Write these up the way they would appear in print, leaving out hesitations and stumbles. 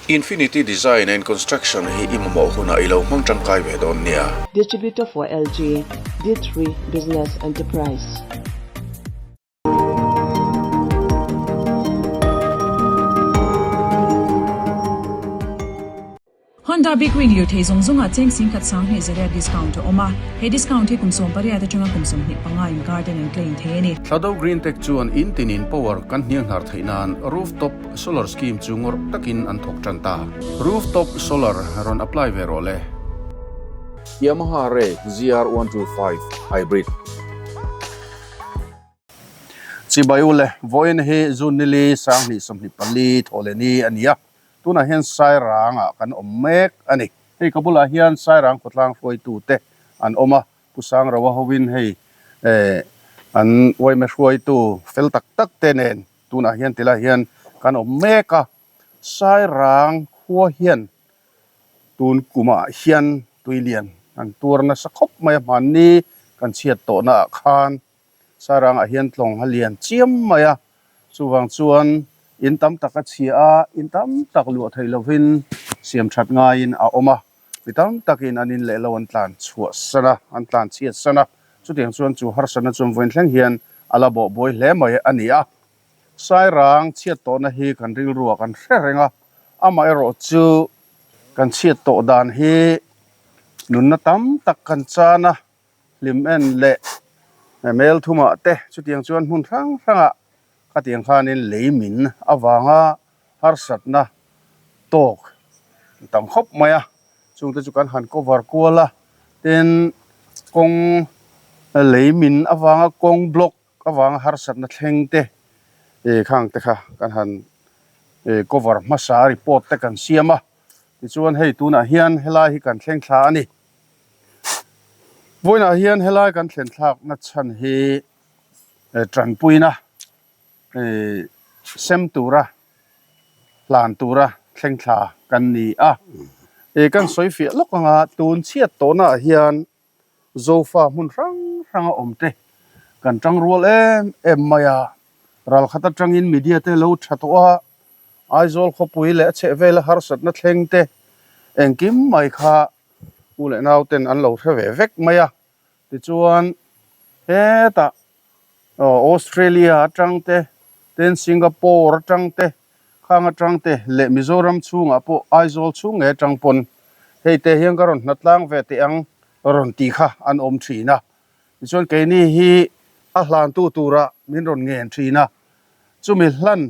Infinity Design and Construction hi i mamawh hunah i lo hmang tangkai ve dawn nia. Distributor for LG, D3 Business Enterprise. Honda Big Wing lirthei zawng zawngah cheng singkhat sanghnih zariat discount a awm a, he discount hi kum 18 atanga kum 25 inkar ten an claim thei a ni. Thlado Green Tech chuan in tinin power kan hnianghnar theih nan rooftop solar scheme chu ngawrh takin an thawk tan ta. Rooftop solar rawn apply ve rawh le. Yamaha Ray ZR125 Hybrid. Chibai u le, vawiin hi June nili 2024 thawh leh ni a ni a, tunah hian Sairangah kan awm mek a ni. Hei ka bulah hian Sairang khawtlang hruaitute an awm a, Pu Sangroa hovin hei eh an uaime hruaitu fel tak tak te nen tunah hian tilai hian kan awm mek a. Sairang khua hian tun kumah hian tuilian an tuar nasa khawp mai a, hmanni kan chhiat tawhnaah khan Sairangah hian tlawng a lian chiam mai a, chuvang chuan in tam tak a chhia a, in tam tak luah theih lovin siam that ngaiin a awm a, mi tam takin an in leh lo an tlan chhuah san a, an tlan chhiat san a, chutiang chuan chu harsatna chuan vawiin thleng hian a la bawh buai hle mai a ni a. Sairang chhiat tawhna hi kan rilruah kan hre reng a, amaherawh chu kan chhiat tawh dan hi nunna tam tak kan chan a, Hlim en leh mel thumah te chutiang chuan hmun hrang hrangah khatiang khanin lei min avanga harsatna tawk tam khawp mai a, chungte chu kan han cover kual a, tin kawng lei min avanga kawng block avanga harsatna thleng te ih khang te kha kan han ih cover hmasa report te kan siam a, tichuan hei tunah hian helai hi kan thleng thla a ni. Vawiinah hian helai kan thlen thlakna chhan hi tanpuina sem tura hlan tura thleng thla kan ni a. Kan sawi fiah lawk anga tun chhiat tawhnaah hian Zofa hmun hrang hranga awm te kan tang rual em em mai a. Ralkhat atangin media te lo tha tawh a, Aizawl khawpui leh a chhehvela harsatna thleng te engkim mai kha U leh nau ten an lo hre ve vek mai a, tichuan hetah Australia atang te, ten Singapore atang te, khang atang te leh Mizoram chhungah pawh Aizawl chhung nge atang pawn hei te hian ka rawn hnatlang ve teh ang rawn tih kha an awm thin a. Tichuan keini hi a hlantu tura min rawn ngen thin a, chumi hlan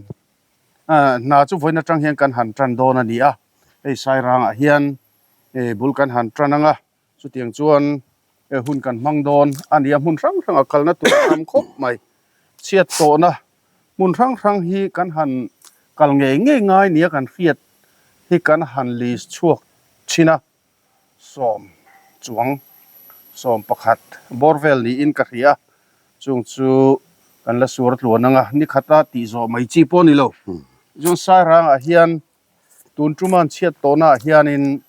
hna chu vawiin atang hian kan han tan dawn a ni a, hei Sairangah hian bul kan han tan ang a, chutiang chuan hun kan hmang dawn a ni a, hmun hrang hrangah kalna tur a tam khawp mai. Chhiat tawhna hmun hrang hrang hi kan han kal ngei ngei ngai nia kan hriat hi kan han list chhuak thin a, 10 chuang 11 bawr vel niin ka hria a, chung chu kan la suar tluan ang a, ni khata tih zawh mai chi pawh a ni lo. Chuan Sairangah hian Tun ṭuman chhiat tawhnaah hianin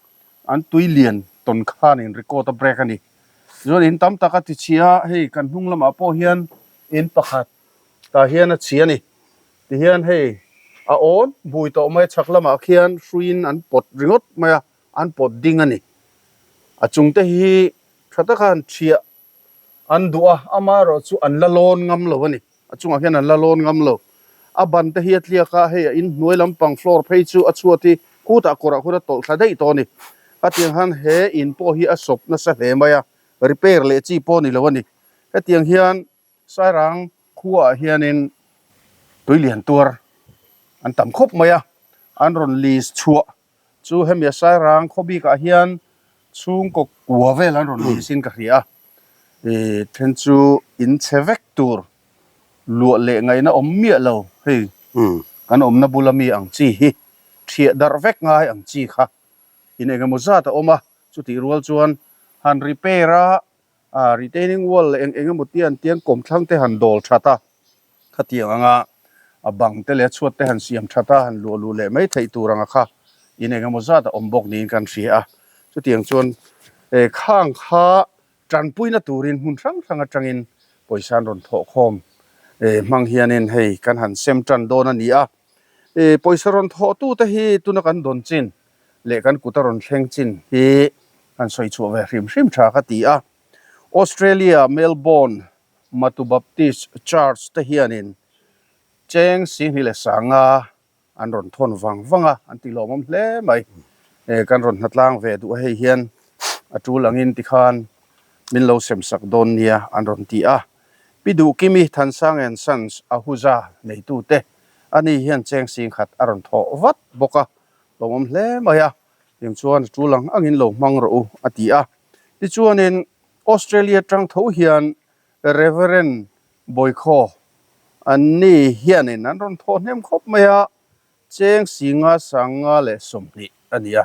an tui lian tawn khanin record a break a ni. Chuan in tam tak a ti chhia a, hei kan hnung lamah pawh hian in pakhat tah hian a chhia a ni. Tihian hei a awn bui tawh mai a, chhak lamah khian hruiin an pawt ringawt mai a, an pawt ding a ni. A chungte hi tha taka han chhiah An duh a, amaherawh chu an la lawn ngam lo a ni. A chungah hian an la lawn ngam lo. A ban te hi a tliak a, hei a inhnuai lampang floor phei chu a chhuat hi khutah kawrah khuan a tawlh thla daih tawh a ni. Hetiang hian he in pawh hi a sawp nasa hle mai a, repair leh chi pawh a ni lo a ni. Hetiang hian Sairang khuaah hianin tuilian tuar an tam khawp mai a, an rawn list chhuah Chu hemi a Sairang khaw bikah hian chhungkaw kua vel an rawn lihsin ka hria a, ih then chu in chhe vek tur luah leh ngaihna awm miah lo hei kan awmna bula mi ang chi hi thiah darh vek ngai ang chi kha in eng emaw zat a awm a, chutih rual chuan han repair a ah retaining wall leh eng eng emaw te an tiang kawmthlang te han dawl that a. Khatiang anga a bang te leh a chhuat te han siam that a, han luah luh leh mai theih tur anga kha in eng emaw zat a awm bawk niin kan hria a. Chutiang chuan khang kha tanpuina turin hmun hrang hrang atangin pawisa an rawn thawh khawm hmang hianin hei kan han sem tan dawn a ni a. Ih pawisa rawn thawh tu te hi tuna kan dawn chin leh kan kut a rawn thleng chin hi han sawi chhuah ve hrim hrim tha ka ti a. Australia Melbourne Matu Baptist Church te hianin cheng Singhni leh Sanga an rawn thawn vang vang a, an ti lawmawm hle mai. Kan rawn hnatlang ve duh a hei hian a tul angin tikhan min lo sem sak dawn nia an rawn ti a. Pi Duhkimi Thansang and Sons Ahuja neitute ani hian cheng sing khat a rawn thawh vat bawk a, lawmawm hle mai a, tiang chuan a tul ang angin lo hmang rawh u a ti a. Tichuanin Australia tang tho hian Reverend Bawikhaw an ni hianin an rawn thawh hnem khawp mai a, cheng singa sanga leh 20 a ni a.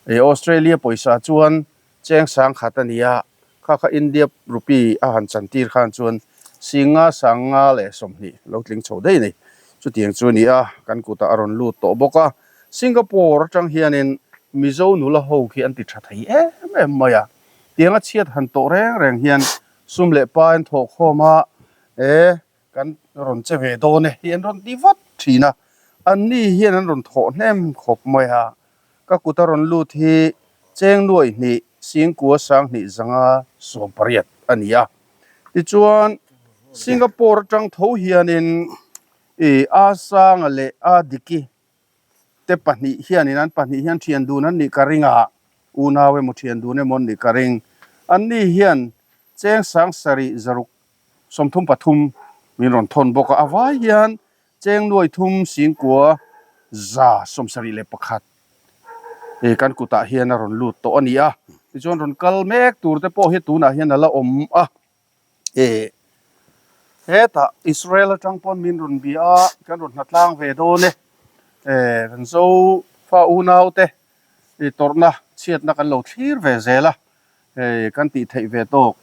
Ih Australia pawisa chuan cheng sang khat a ni a, kha kha India rupee a han chantir khan chuan singa sanga leh 20 lo tling chho daih a ni. Chutiang chu a ni a, kan kutah a rawn lut tawh bawk a. Singapore atang hianin Mizo nula ho khi an ti tha thei em em mai a, tianga chhiat han tawh reng reng hian Sum leh pa in thawh khawm a, e kan rawn che ve dawn e hi an rawn ti vat thin a, an ni hian an rawn thawh hnem khawp mai a, ka kut a rawn lut hi cheng nuaih hnih Singkua 20 zanga 18 a ni a, tichuan Singapore atang tho hianin i A Sanga leh A Diki te pahnih hianin an pahnih hian thian dun an nih ka ring a, unau emaw thian dun emaw an nih ka ring. Anni hian cheng sang sarih zaruk 33 min rawn thawn bawk a, a vai hian cheng nuai thum singkua 71 ih kan kutah hian a rawn lut tawh a ni a. Tichuan rawn kal mek tur te pawh hi tunah hian a la awm a. E hetah Israel atang pawn min rawn bia a, kan rawn hnatlang ve dawn e. E kan zo fa unau te i tawrhna chhiatna kan lo thlir ve zel a, e kan tih theih ve tawk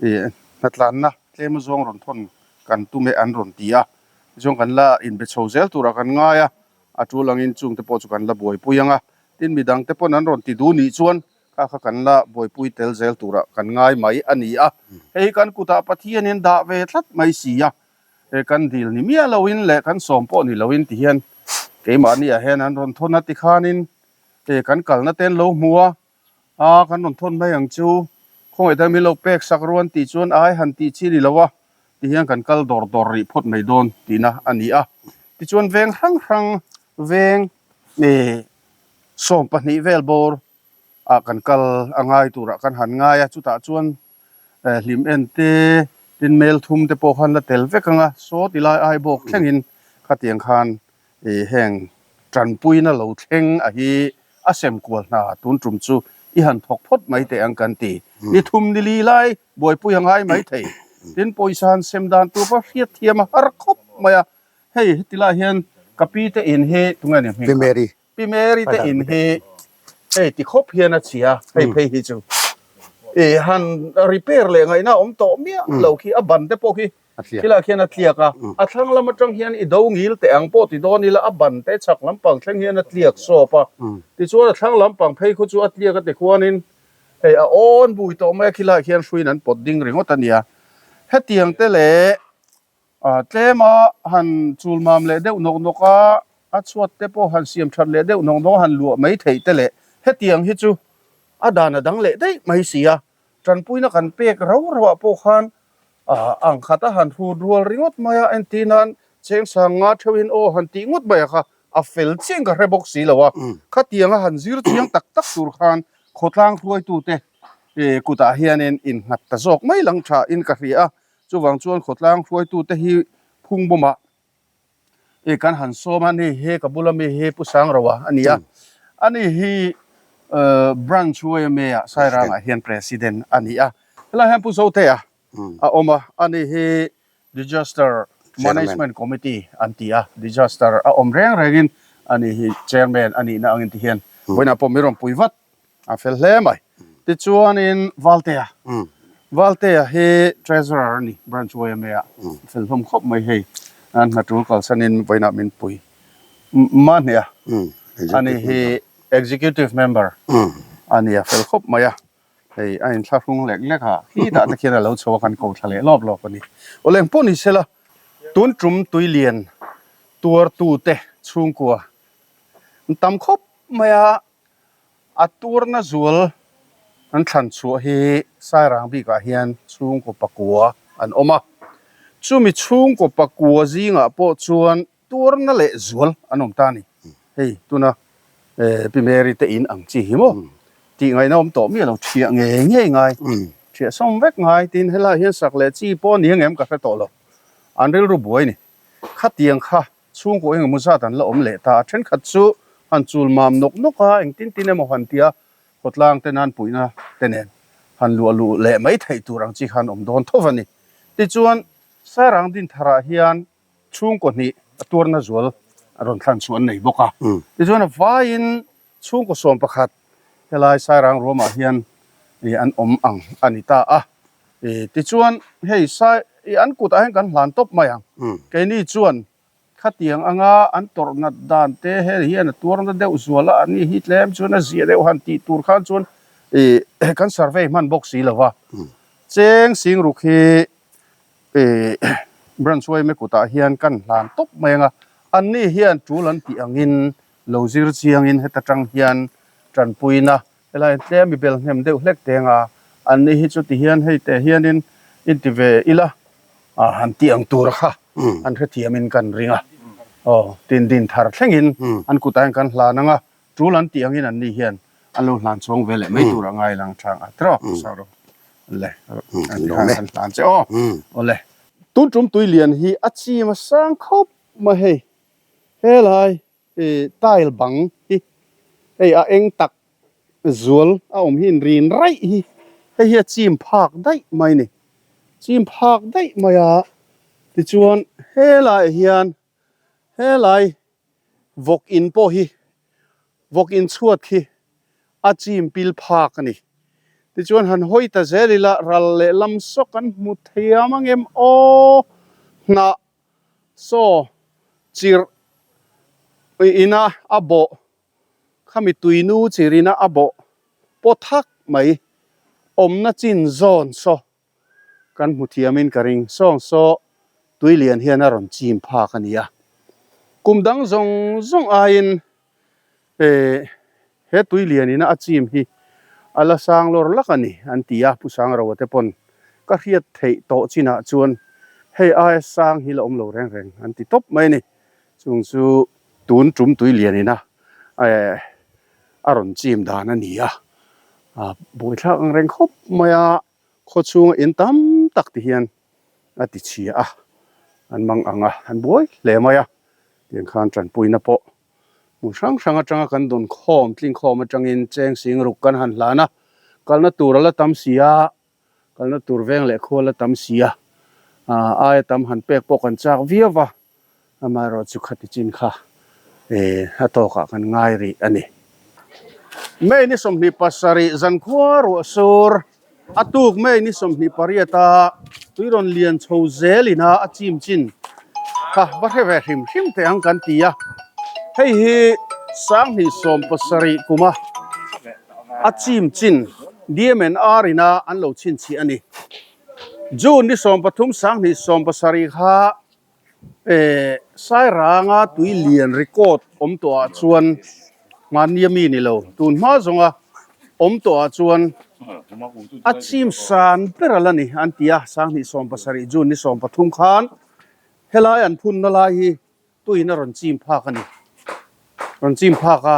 i hnatlanna tlem azawng rawn thawn kan tum e an rawn ti a. Tichuan kan la inbe chho zel turah kan ngai a, a tul angin chungte pawh chu kan la buaipui ang a. Tin midangte pawn an rawn ti duh nih chuan Kha kha kan la buaipui tel zel turah kan ngai mai a ni a, hei kan kutah Pathianin dah ve tlat mai si a, he kan dil ni miah loin leh kan sawm pawh ni loin ti hian keimahniah hian an rawn thawn a tikhanin he kan kalna te an lo hmu a, a kan rawn thawn mai ang chu, khawngaih tan min lo pek sak ruan tih chuan ai han tih chi ni lo a, ti hian kan kal dawr dawr rih phawt mai dawn tihna a ni a. Tichuan veng hrang hrang veng 12 vel bawr ah kan kal a ngai turah kan han ngai a, chutah chuan hlim en te tin mel thum te pawh khan la tel vek ang a, saw ti lai ai bawk thlengin khatiang khan ih heng tanpuina lo thleng a hi a sem kual hna tun tum chu i han thawk phawt mai teh ang kan ti. Ni thum ni li lai buaipui a ngai mai thei. Tin pawisa han sem dan tur pawh hriat thiam a har khawp mai a, hei heti lai hian ka pi te in hi tunge ni hming kha? Pi Mary te in hi hei ti khawp hian a chhia hei phei hi chu i han repair leh ngaihna awm tawh miah lo khi a ban te pawh khi khilaiah khian a tliak a, a thlang lam atang hian i do ngil teh ang pawh ti dawn ila a ban te chhak lampang thleng hian a tliak sawp a, tichuan a thlang lampang phei khu chu a tliak a ti khuanin hei a awn bui tawh mai a khilaiah khian hruiin an pawt ding ringawt a nia, hetiang te leh Tlem a han chul mam leh deuh nawk nawk a, a chhuat te pawh han siam that leh deuh nawk nawk a han luah mai theih te leh hetiang hi chu a dan a dang leh daih mai si a, tanpuina kan pek rau rau ah pawh khan ang khat a han hrut rual ringawt mai a, entir nan cheng sang nga theuh in aw han tih ngawt mai a kha a fel chiang ka hre bawk si lo a, khatiang a han zir chiang tak tak tur khan khawtlang hruaitute kutah hianin innghat ta zawk mai lang tha in ka hria a. Chuvang chuan khawtlang hruaitute hi phung bawmah i kan han sawm a, ni hi ka bula mi hi Pu Sangroa a ni a, ani hi Branch YMA ah Sairangah hian President a ni a, helaiah hian Pu Zotea a awm a, ani hi Disaster Management Committee an ti a, Disaster a awm reng rengin ani hi Chairman a nihna angin ti hian vawiinah pawh min rawn pui vat. A fel hle mai. Tichuanin Valtea, Valtea hi Treasurer a ni, Branch YMA ah. A fel hlawm khawp mai hei. An hna tul kalsanin vawiinah min pui. Mahnia ani hi Executive Member a ni, a fel khawp mai a. Hei a inthlahrung lek lek a, khitah te khian a lo chho a, kan ko thla leh lawp lawp a ni. Awle engpawh ni sela, tun tum tuilian tuartute. Chhungkua an tam khawp mai a, a tuarna zual an thlan chhuah hi Sairang bikah hian chhungkaw pakua an awm a. Chumi chhungkaw pakua zingah pawh chuan tuarna leh zual an awm ta a ni. Hei tuna Pi Mary te in ang chi hi maw tih ngaihna awm tawh miah lo thiah ngei ngei ngai, thiah sawm vek ngai tin helaiah hian sak leh chi pawh a ni ang em ka hre tawh lo. An rilru buai ni. Khatiang kha Chhungkaw engemaw zat an la awm leh ta a, thenkhat chu han chul mam nawk nawk a, engtin tin emaw han tia khawtlang te nan puihna te nen han luah luh leh mai theih tur ang chi khan awm dawn tho a ni. Tichuan, Sairang Dintharah hian chhungkaw hnih a tuarna zual a rawn thlan chu an nei bawk a. Tichuan, a vaiin chhungkaw 11 helai Sairang ruamah hian an awm ang a ni ta a. Tichuan, hei Sai an kutah hian kan hlan tawp mai ang. Keini chuan khatiang anga an tawrh nat dan te hei hian a tuarna deuh zual a, ani hi tlem chuan a ziah deuh han tih tur khan chuan kan survey hman bawk si lo va. Cheng Singruk hi Branch yma kutah hian kan hlan tawp mai ang a, anni hian tul an tih angin lo zir chiangin heta tang hian tanpuina Helai tlem i bel hnem deuh hlek teng a, an ni hi chu ti hian hei teh hianin in ti ve ila a han ti ang tur kha an hrethiamin kan ring a, aw tin din thar thlengin an kutah hian kan hlan ang a, tul an tih angin an ni hian an lo hlan chhawng ve leh mai tur a ngai lang chang a tiraw Sauro le an hlan che aw awle. Tun tum tui lian hi a chim a sang khawp mai hei helai I tile bang hi hei a eng tak zual a awm hi inrin raih hi hei hi a chim phak daih mai a ni chim phak daih mai a tichuan helaiah hian helai vawk in pawh hi vawk in chhuat khi a chim pil phak a ni tichuan han hawi ta zel ila ral leh lam saw kan hmu thiam ang em aw hnah Saw chirh ina a bawh, khami tuinu chirh ina a bawh paw thak mai awmna chin zawn saw kan hmu thiamin ka ring. Sawng saw tui lian hian a rawn chim phak a ni a. Kum dang zawng zawng aiin He tui lian ina a chim hi a la sang lawr lak a ni an ti a, Pu Sangroa te pawn ka hriat theih tawh chinah chuan hei aia sang hi la awm lo reng reng an ti tawp mai a ni. Chung chu tun tum tui lian ina a rawn chim dan a ni a, buaithlak ang reng khawp mai a, khaw chhunga in tam tak ti hian a ti chhia a, an mang ang a, an buai hle mai a, tiang khan tanpuina pawh Hmun hrang hrang atanga kan dawn khawm, tling khawm atangin cheng sing ruk kan han hlan a, kalna tur a la tam si a, kalna tur veng leh khua a la tam si a, aia tam han pek pawh kan chak viau va, amaherawh chu khati chin kha a tawkah kan ngai rih a ni. May ni 27 zankhua ruah sur A tuk May ni 28 a tui rawn lian chho zel ina a chim chin kha va hre ve hrim hrim teh ang kan ti a, hei hi 2070 kuma a chim chin DMNR ina an lo chhinchhiah a ni. June ni 13 2070 kha Sairanga tui lian record awm tawh ah chuan mahni ami ni lo tun hma zawnga awm tawh ah chuan a chim san ber a la ni an ti a, 2070 June ni 13 khan helai an phunna lai hi tuiin a rawn chim phak a ni, rawn chim phak a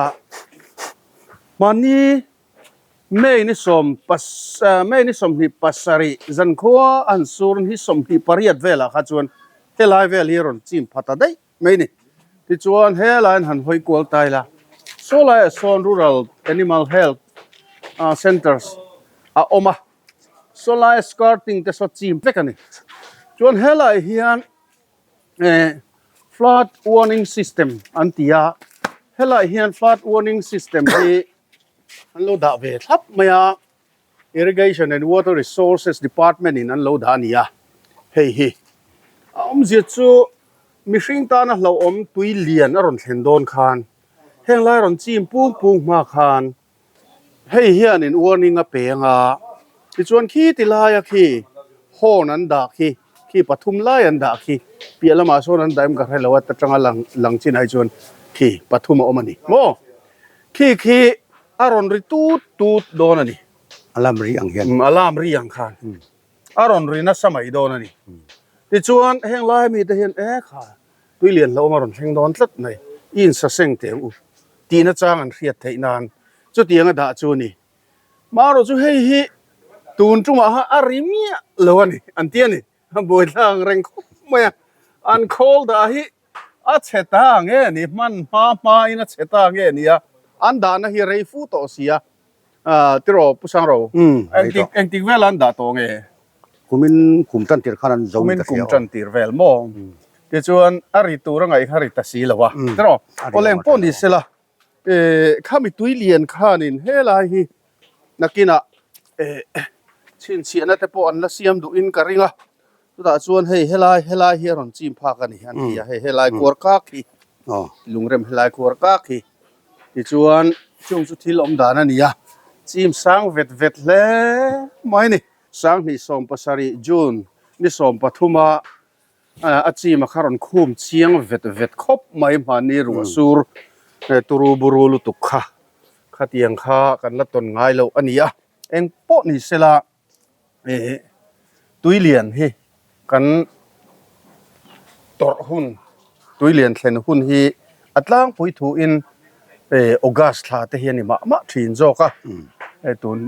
mahni May ni sawm pas May ni 27 zankhua a han sur ni 28 velah kha chuan helai vel hi a rawn chim pha ta daih mai ni. Tichuan helaiin han hawi kual ta ila, saw laiah sawn Rural Animal Health Centres a awm a, saw laia skirting te saw chim vek a ni. Chuan helaiah hian Flood Warning System an ti a, helaiah hian Flood Warning System hi An lo dah ve thlap mai a, Irrigation and Water Resources Department in an lo dah a ni a, hei hi a awmzia chu mihring tana hlauhawm tui lian a rawn thlen dawn khan heng lai rawn chim pung pung hma khan hei hianin warning a pe ang a, tichuan khi ti laia khi horn an dah khi. Khi pathum lai an dah khi piah lamah sawn an dah em ka hre lo a ta tanga lang lang chin ai chuan Khi pathum a awm a ni maw? Khi khi a rawn ri tut tut dawn a ni. Alarm ri ang hian. Alarm ri ang khan a rawn ri nasa mai dawn a ni. Tichuan heng lai mite hian e kha tui lian hlauhawm a rawn thleng dawn tlat mai, i insaseng teh ang u tih nachang an hriat theih nan chutiang a dah chu a ni. Marawh chu hei hi tun tumah khan a ri miah lo a ni an ti a ni. A buaithla ang reng khawp mai a, an khawl dah hi a chhe ta nge ni, hman hma hma in a chhe ta nge ni a, an dahna hi rei fu tawh si a, tiraw Pu Sangro, engtik engtik vel an dah tawh nge? Kumin kum tan tir khan an zo in ka hria. Kumin kum tan tir vel maw? Tichuan a ri tur a ngaih kha ri ta si lo a, tiraw? Awle eng pawh ni sela, Khami tui lian khanin helai hi nakinah chhinchhiahna te pawh an la siam duhin ka ring a, chutah chuan hei helai helai hi a rawn chim phak a ni an ti a, hei helai kuar kak hi lungrem helai kuar kak hi tichuan chung chu thil awm dan a ni a, chim sang vet vet hle mai a ni. Sanghnih 17 June ni 13 a A chim a kha rawn khum chiang vet vet khawp mai hmani ruah sur turu buru lutuk kha khatiang kha kan la tawn ngai loh a ni a, eng pawh ni sela ih tui lian hi kan tawrh hun tui lian thlen hun hi a tlangpui thu in August thla te hi a ni mah mah thin zawk a, tun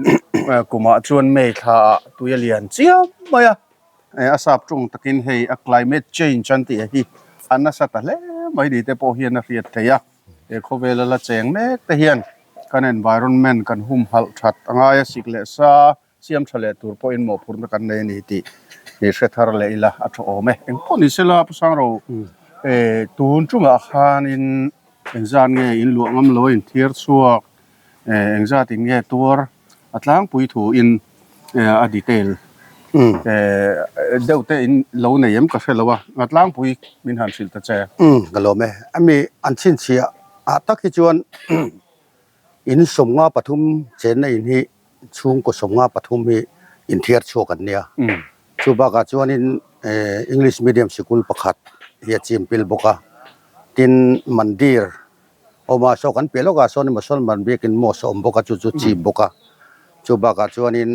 kumah chuan May thla ah tui a lian chiam mai a. A sap ṭawng takin hei a climate change an tih hi a nasa ta hle mai ni te pawh hian a hriat theih a, he khawvela la cheng mek te hian kan environment kan humhalh that a ngai a, sik leh sa siam tha leh tur pawhin mawhphurhna kan nei a ni tih hi hre thar leh ila a tha awm e. Engpawh ni sela Pu Sangro tun ṭumah khanin engzat nge in luah ngam lo a inthiar chhuak Engzat in nge tuar a tlangpui thu in a detail deuh te in lo nei em ka hre lo a, a tlangpui min han hrilh ta che. Ka lawm e. Ami an chhinchhiah ah tak hi chuan in 53 chenna in hi chhungkaw 53 hi inthiar chhuak an nia. Chu bakah chuanin English medium sikul pakhat hi a chim pil bawk a, tin mandir Awma saw kan piah lawkah sawn Mosolman biakin mosque a awm bawk a, chu chu chim bawk a. Chu bakah chuanin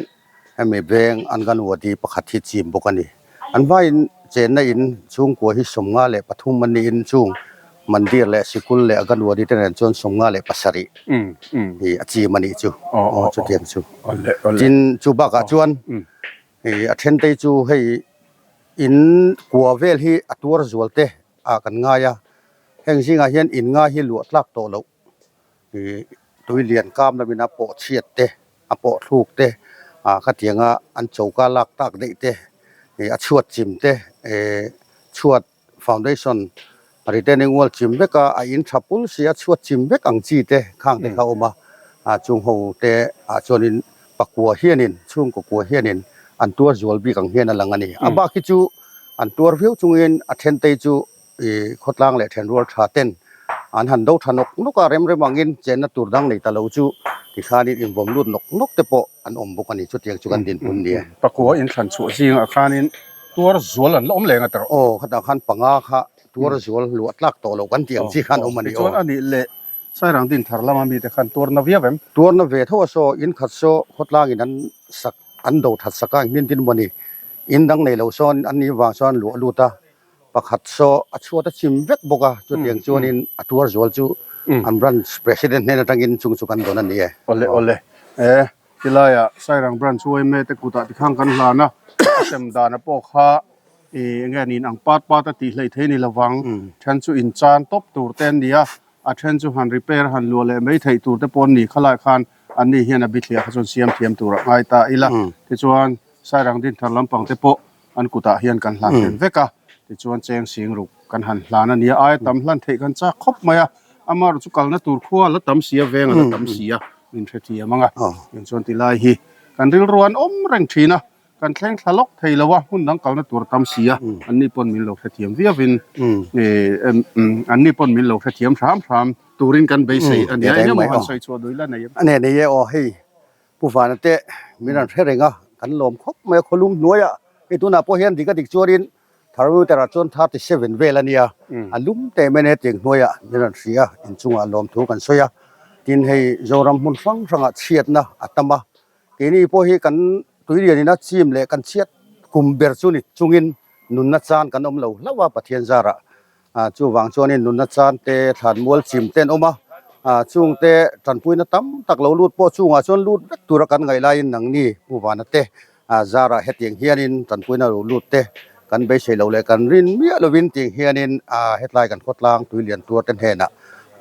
hemi veng Anganwadi pakhat hi chim bawk a ni. An vaiin chenna in chhungkua hi 53 an niin chung mandir leh sikul leh Anganwadi te nen chuan 57 hi a chim a nih chu. Aw chutiang chu. Tin chu bakah chuan a thentei chu hei in kua vel hi a tuar zual te ah kan ngai a. Heng zingah hian in ngai hi luah tlak tawh loh ih tui lian kam lamin a pawh chhiat te, a pawh thluk te, ah khatianga an choka lak tak daih te, ih a chhuat chim te, eh chhuat foundation retaining wall chim vek a, a in tha pul si a chhuat chim vek ang chi te khang te kha a awm a, ah chung ho te ah chuanin pakua hianin chhungkaw kua hianin an tuar zual bik ang hian a lang a ni. A bak hi chu an tuar viau chungin a then te chu I khawtlang leh thenrual tha ten an han do tha nawk nawk a, rem rem angin chenna tur dang nei ta lo chu tikhanin invawm lut nawk nawk te pawh an awm bawk a ni, chutiang chu kan dinhmun ni e. Pakua inthlan chhuah zingah khanin tuar zual an la awm leng a tawrh. Aw, khatah khan panga kha tuar zual luah tlak tawh loh kan tih ang chi khan awm a ni aw. Tichuan a nih leh Sairang Dinthar lama mite khan tuarna viau em? Tuarna ve tho a saw, inkhat saw khawtlangin an sak an do that sak a, engtin tin maw ni, in dang nei lo sawn an nih vang chuan luah lut a, Pakhat saw a chhuat a chim vek bawk a, chutiang chuanin a tuar zual chu an branch president hnen atangin chung chu kan dawn a ni e. Awle awle e, tilaiah Sairang branch yma te kutah tikhang kan hlan a, a sem dana pawh kha i enge niin ang pat pat a tih hleih thei ni lovang, then chu in chan tawp tur te an ni a, a then chu han repair han luah leh mai theih tur te pawh an ni khalai khan anni hian a bithliah kha chuan siam thiam turah ngai ta ila, tichuan Sairang Dinthar lampang te pawh An kutah hian kan hlan tel vek a, tichuan cheng sing ruk kan han hlan a nia, aia tam hlan theih kan chak khawp mai a, amaherawh chu kalna tur khua a la tam si a, veng a la tam si a, min hrethiam ang a, tiang chuan tilai hi kan rilru an awm reng thin a, kan thleng thla lawk thei lo a, hmun dang kalna tur a tam si a, anni pawn min lo hrethiam viauin anni pawn min lo hrethiam hram hram turin kan beisei a nia, engemaw han sawi chhuah duih la nei em? A nei nei e aw hei. Pu Vana te min rawn hre reng a, kan lawm khawp mai a, khawlum hnuaiah hei tunah pawh hian dik a dik chuanin Thermometer ah chuan 37 vel a nia, a lum teh mai a ni hetiang hnuaiah min rawn hria a, inchungah lawmthu kan sawi a. Tin hei Zoram hmun hrang hrangah chhiatna a tam a, keini pawh hi kan tuilian ina chim leh kan chhiat kum ber chu ni chungin nunna chan kan awm lo hlauh a Pathian zarah. Chuvang chuanin nunna chan te thlanmual chim te an awm a, chungte tanpuina tam tak lo lut pawh chungah chuan lut vek tura kan ngaih laiin nangni Pu Vana te zarah hetiang hianin tanpuina lo lut te kan beisei lo leh kan rin miah lovin tiang hianin hetlai kan khawtlang tuilian tuar te hnenah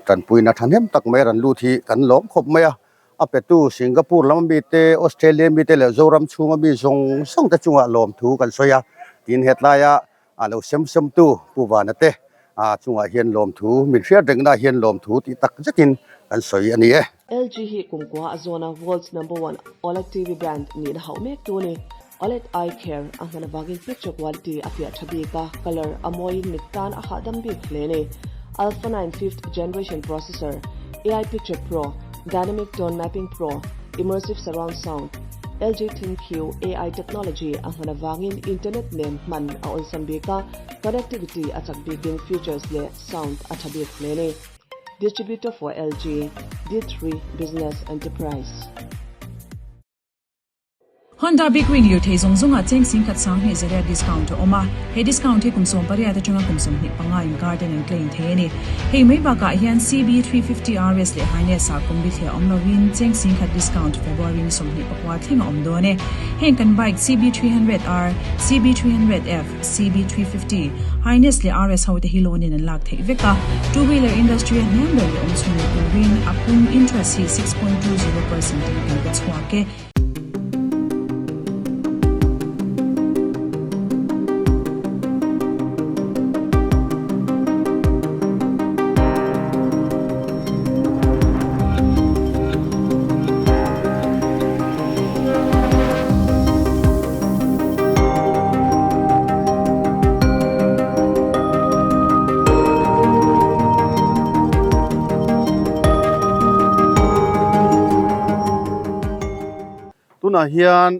tanpuina thahnem tak mai rawn lut hi kan lawm khawp mai a. A petu Singapore lama mite, Australia mite leh Zoram chhunga mi zawng zawng te chungah lawmthu kan sawi a, tin hetlaia A lo sem sem tu Pu Vana te a chungah hian lawmthu, min hriat rengna hian lawmthu tih tak zetin kan sawi a ni e. LG hi kumkua a zawn a World's Number One OLED TV brand nihna hauh mek tu a ni. OLED Eye Care a hman avangin picture quality a fiah tha bik a, colour a mawiin mit tan a hahdam bik hle a ni. Alpha 9 fifth generation processor, AI Picture Pro, Dynamic Tone Mapping Pro, Immersive Surround Sound, LG ThinQ AI technology a hman avangin internet nen hman a awlsam bik a, connectivity a chak bikin features leh sound a tha bik hle a ni. Distributor for LG, D3 Business Enterprise. Honda Big Wing lirthei zawng zawngah cheng singkhat sanghnih zariat discount a awm a, he discount hi kum 18 atanga kum 25 inkar ten an claim thei a ni. Hei mai bakah hian CB350 RS leh Highness ah kum bithliah awm lovin cheng singkhat discount February ni 24 thleng a awm dawn e. Heng kan bike CB300R, CB300F, CB350, Highness leh RS ho te hi loan in an lak theih vek a. Two wheeler industry a hniam ber leh awm chhun ni turin a pung interest hi 6.20 percent in kan pe chhuak e. Tunah hian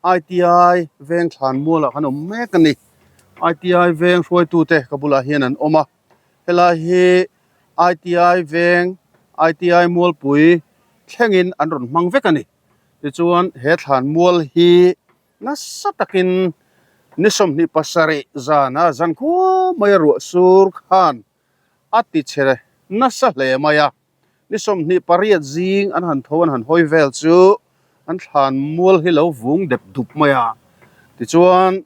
ITI veng thlan mualah kan awm mek a ni. ITI veng hruaitute ka bulah hian an awm a, helai hi ITI veng ITI mualpui thlengin an rawn hmang vek a ni. Tichuan he thlan mual hi nasa takin ni 27 zana zankhua maia ruah sur khan a ti che nasa hle mai a. Ni 28 zing an han tho an han hawi vel chu an thlan mual hi lo vung dep dup mai a, tichuan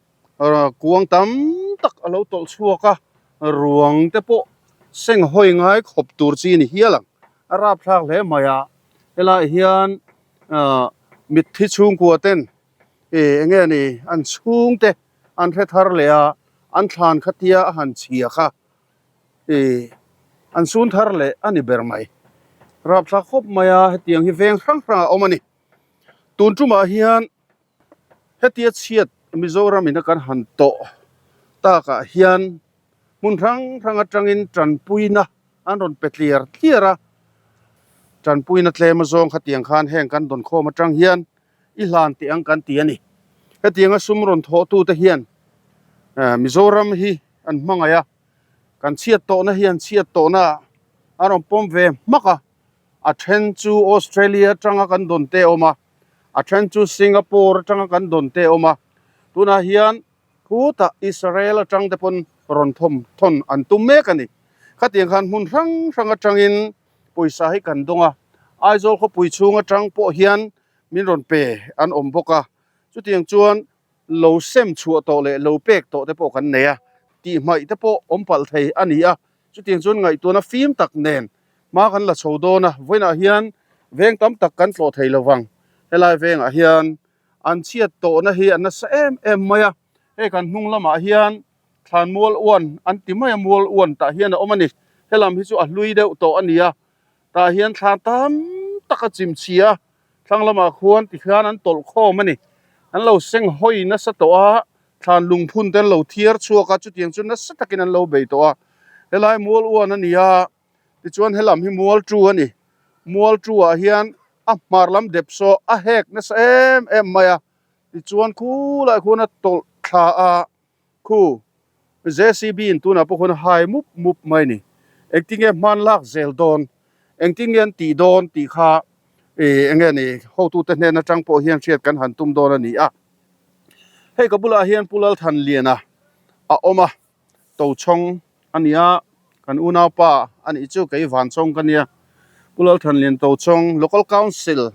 kuang tam tak a lo tawlh chhuak a, ruang te pawh seng hawi ngai khawp tur chi a ni hial ang, a rapthlak hle mai a, helaiah hian mitthi chhungkua ten ih eng nge ni an chhungte an hre thar leh a, an thlan khatia a han chhia kha. Ih, an sun thar leh a ni ber mai. Rapthlak khawp mai a, hetiang hi veng hrang hrangah a awm a ni. Tun tumah hian hetia chhiat Mizoram in a kan han tawh takah hian hmun hrang hrang atangin tanpuina an rawn pe tliar tliar a. Tanpuina tlem azawng khatiang khan heng kan dawn khawm atang hian i hlan teh ang kan ti a ni. Hetianga sum rawn thawhtute hian Mizoram hi an hmangaih a, kan chhiat tawhna hi an chhiat tawhna a rawn pawm ve hmak a, a then chu Australia atanga kan dawn te a awm a, a then chu Singapore atanga kan dawn te a awm a, tunah hian khutah Israel atang te pawn rawn thawm thawn an tum mek a ni. Khatiang khan hmun hrang hrang atangin pawisa hi kan dawng a, Aizawl khawpui chhung atang pawh hian min rawn pe an awm bawk a, chutiang chuan lo sem chhuah tawh leh lo pek tawh te pawh kan nei a, tihhmaih te pawh awm palh thei a ni a, chutiang chuan ngaihtuahna fim tak nen hma kan la chho dawn a, vawiinah hian veng tam tak kan tlawh thei lo vang, helai vengah hian an chhiat tawhna hi a nasa em em mai a, hei kan hnung lamah hian thlan mual uan an ti mai a, mual uan tah hian a awm a ni, helam hi chu a hlui deuh tawh a ni a, tah hian thlan tam tak a chim chhia a. Thlang lamah khuan tikhian an tawlh khawm a ni. An lo seng hawi nasa tawh a, thlan lungphun te an lo thiar chhuak a, chutiang chu nasa takin an lo bei tawh a. Helai mual uan a ni a, tichuan helam hi mual tu a ni. Mual tu ah hian a hmar lam dep saw a hek nasa em em mai a, tichuan khulai khuan a tawlh thla a, khu. JCB in tunah pawh khawn a hai mup mup mai a ni. Engtin nge hman lak zel dawn, engtin nge an tih dawn tih kha ih eng nge ni hotute hnen atang pawh hian hriat kan han tum dawn a ni a. Hei ka bulah hian Pu Lalthanliana a awm a, Tochhawng a ni a, kan unaupa a nih chu kei Vanchhawng ka nia. Pu Lalthanlian Tochhawng Local Council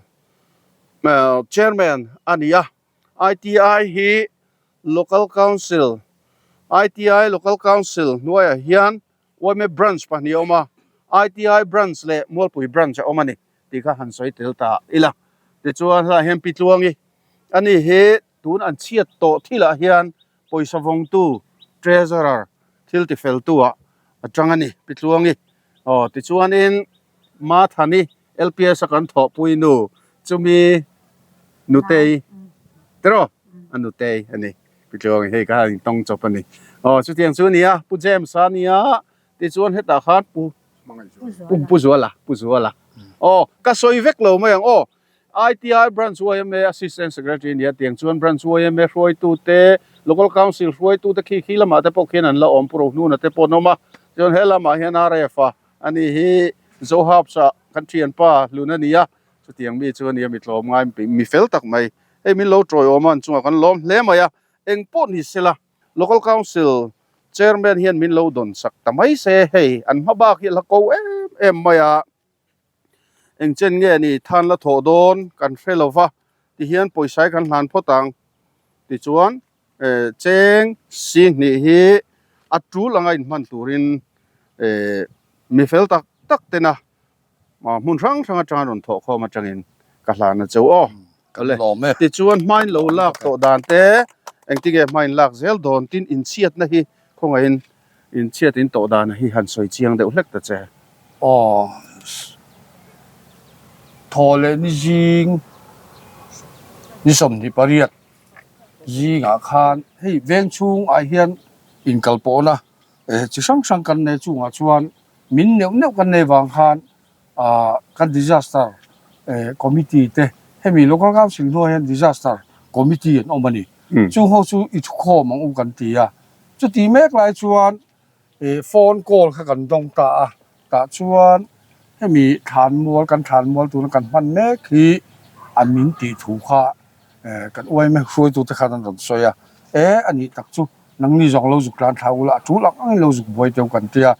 Chairman a ni a, ITI hi Local Council, ITI Local Council hnuaiah hian yma Branch pahnih a awm a, ITI Branch leh Mualpui Branch a awm a ni tih kha han sawi tel ta ila. Tichuan helaiah hian Pi Tluangi a ni hi tun an chhiat tawh thilah hian pawisa vawngtu, Treasurer, thil tifeltu ah a tang a ni Pi Tluangi. Aw tichuanin Mathani LPS a kan thawhpui nu chumi nutei tiraw a nutei a ni Pi Tluangi hei kha in tawng chawp a ni. Aw chutiang chu a ni a Pu James a nia tichuan hetah khan Pu Pu Zuala Pu Zuala aw ka sawi vek lo mai ang aw. ITI Branch yma Assistant Secretary nia tiang chuan Branch yma hruaitute, Local Council hruaitute khi khi lamah te pawh khian an la awm Pu Rohnuna te pawh an awm a, chuan he lamah hian RF a a ni hi Zohabs ah kan thianpa hlun a ni a, chutiang mi chu a nia mi tlawm ngai mi fel tak mai hei min lo tawiawm a an chungah kan lawm hle mai a, eng pawh ni sela Local Council Chairman hian min lo dawn sak ta mai se hei an hma bak hi a la ko em em mai a. Eng chen nge ni than la thawh dawn kan hre lo va tihian pawisa hi kan hlan phawt ang tichuan eh cheng singhnih hi a tul anga inhman turin eh mi fel tak tak tena hmun hrang hrang atanga rawn thawh khawm atangin ka hlan a cheu aw. Kan lawm e. Tichuan hmain lo lak tawh dan te engtinge hmain lak zel dawn tin inchhiatna hi khawngaihin inchhiat in tawh dan hi han sawi chiang deuh hlek ta che. Aw thaw leh ni zing ni 28 zingah khan hei veng chhungah hian inkalpawhna chi hrang hrang kan nei chungah chuan min neuh neuh kan nei vang khan ah kan disaster eh committee te hemi local council hnuai hian disaster committee an awm a ni chung ho chu i thukhawm ang u kan ti a chuti mek lai chuan eh phone call kha kan dawng ta a tah chuan hemi thlanmual kan thlanmual tuna kan hman mek hi an min tih thu kha eh kan yma hruaitu te khan an rawn sawi a eh a nih tak chu nangni zawng lo zuk tlan thla ula a tul ang angin lo zuk buai teuh kan tia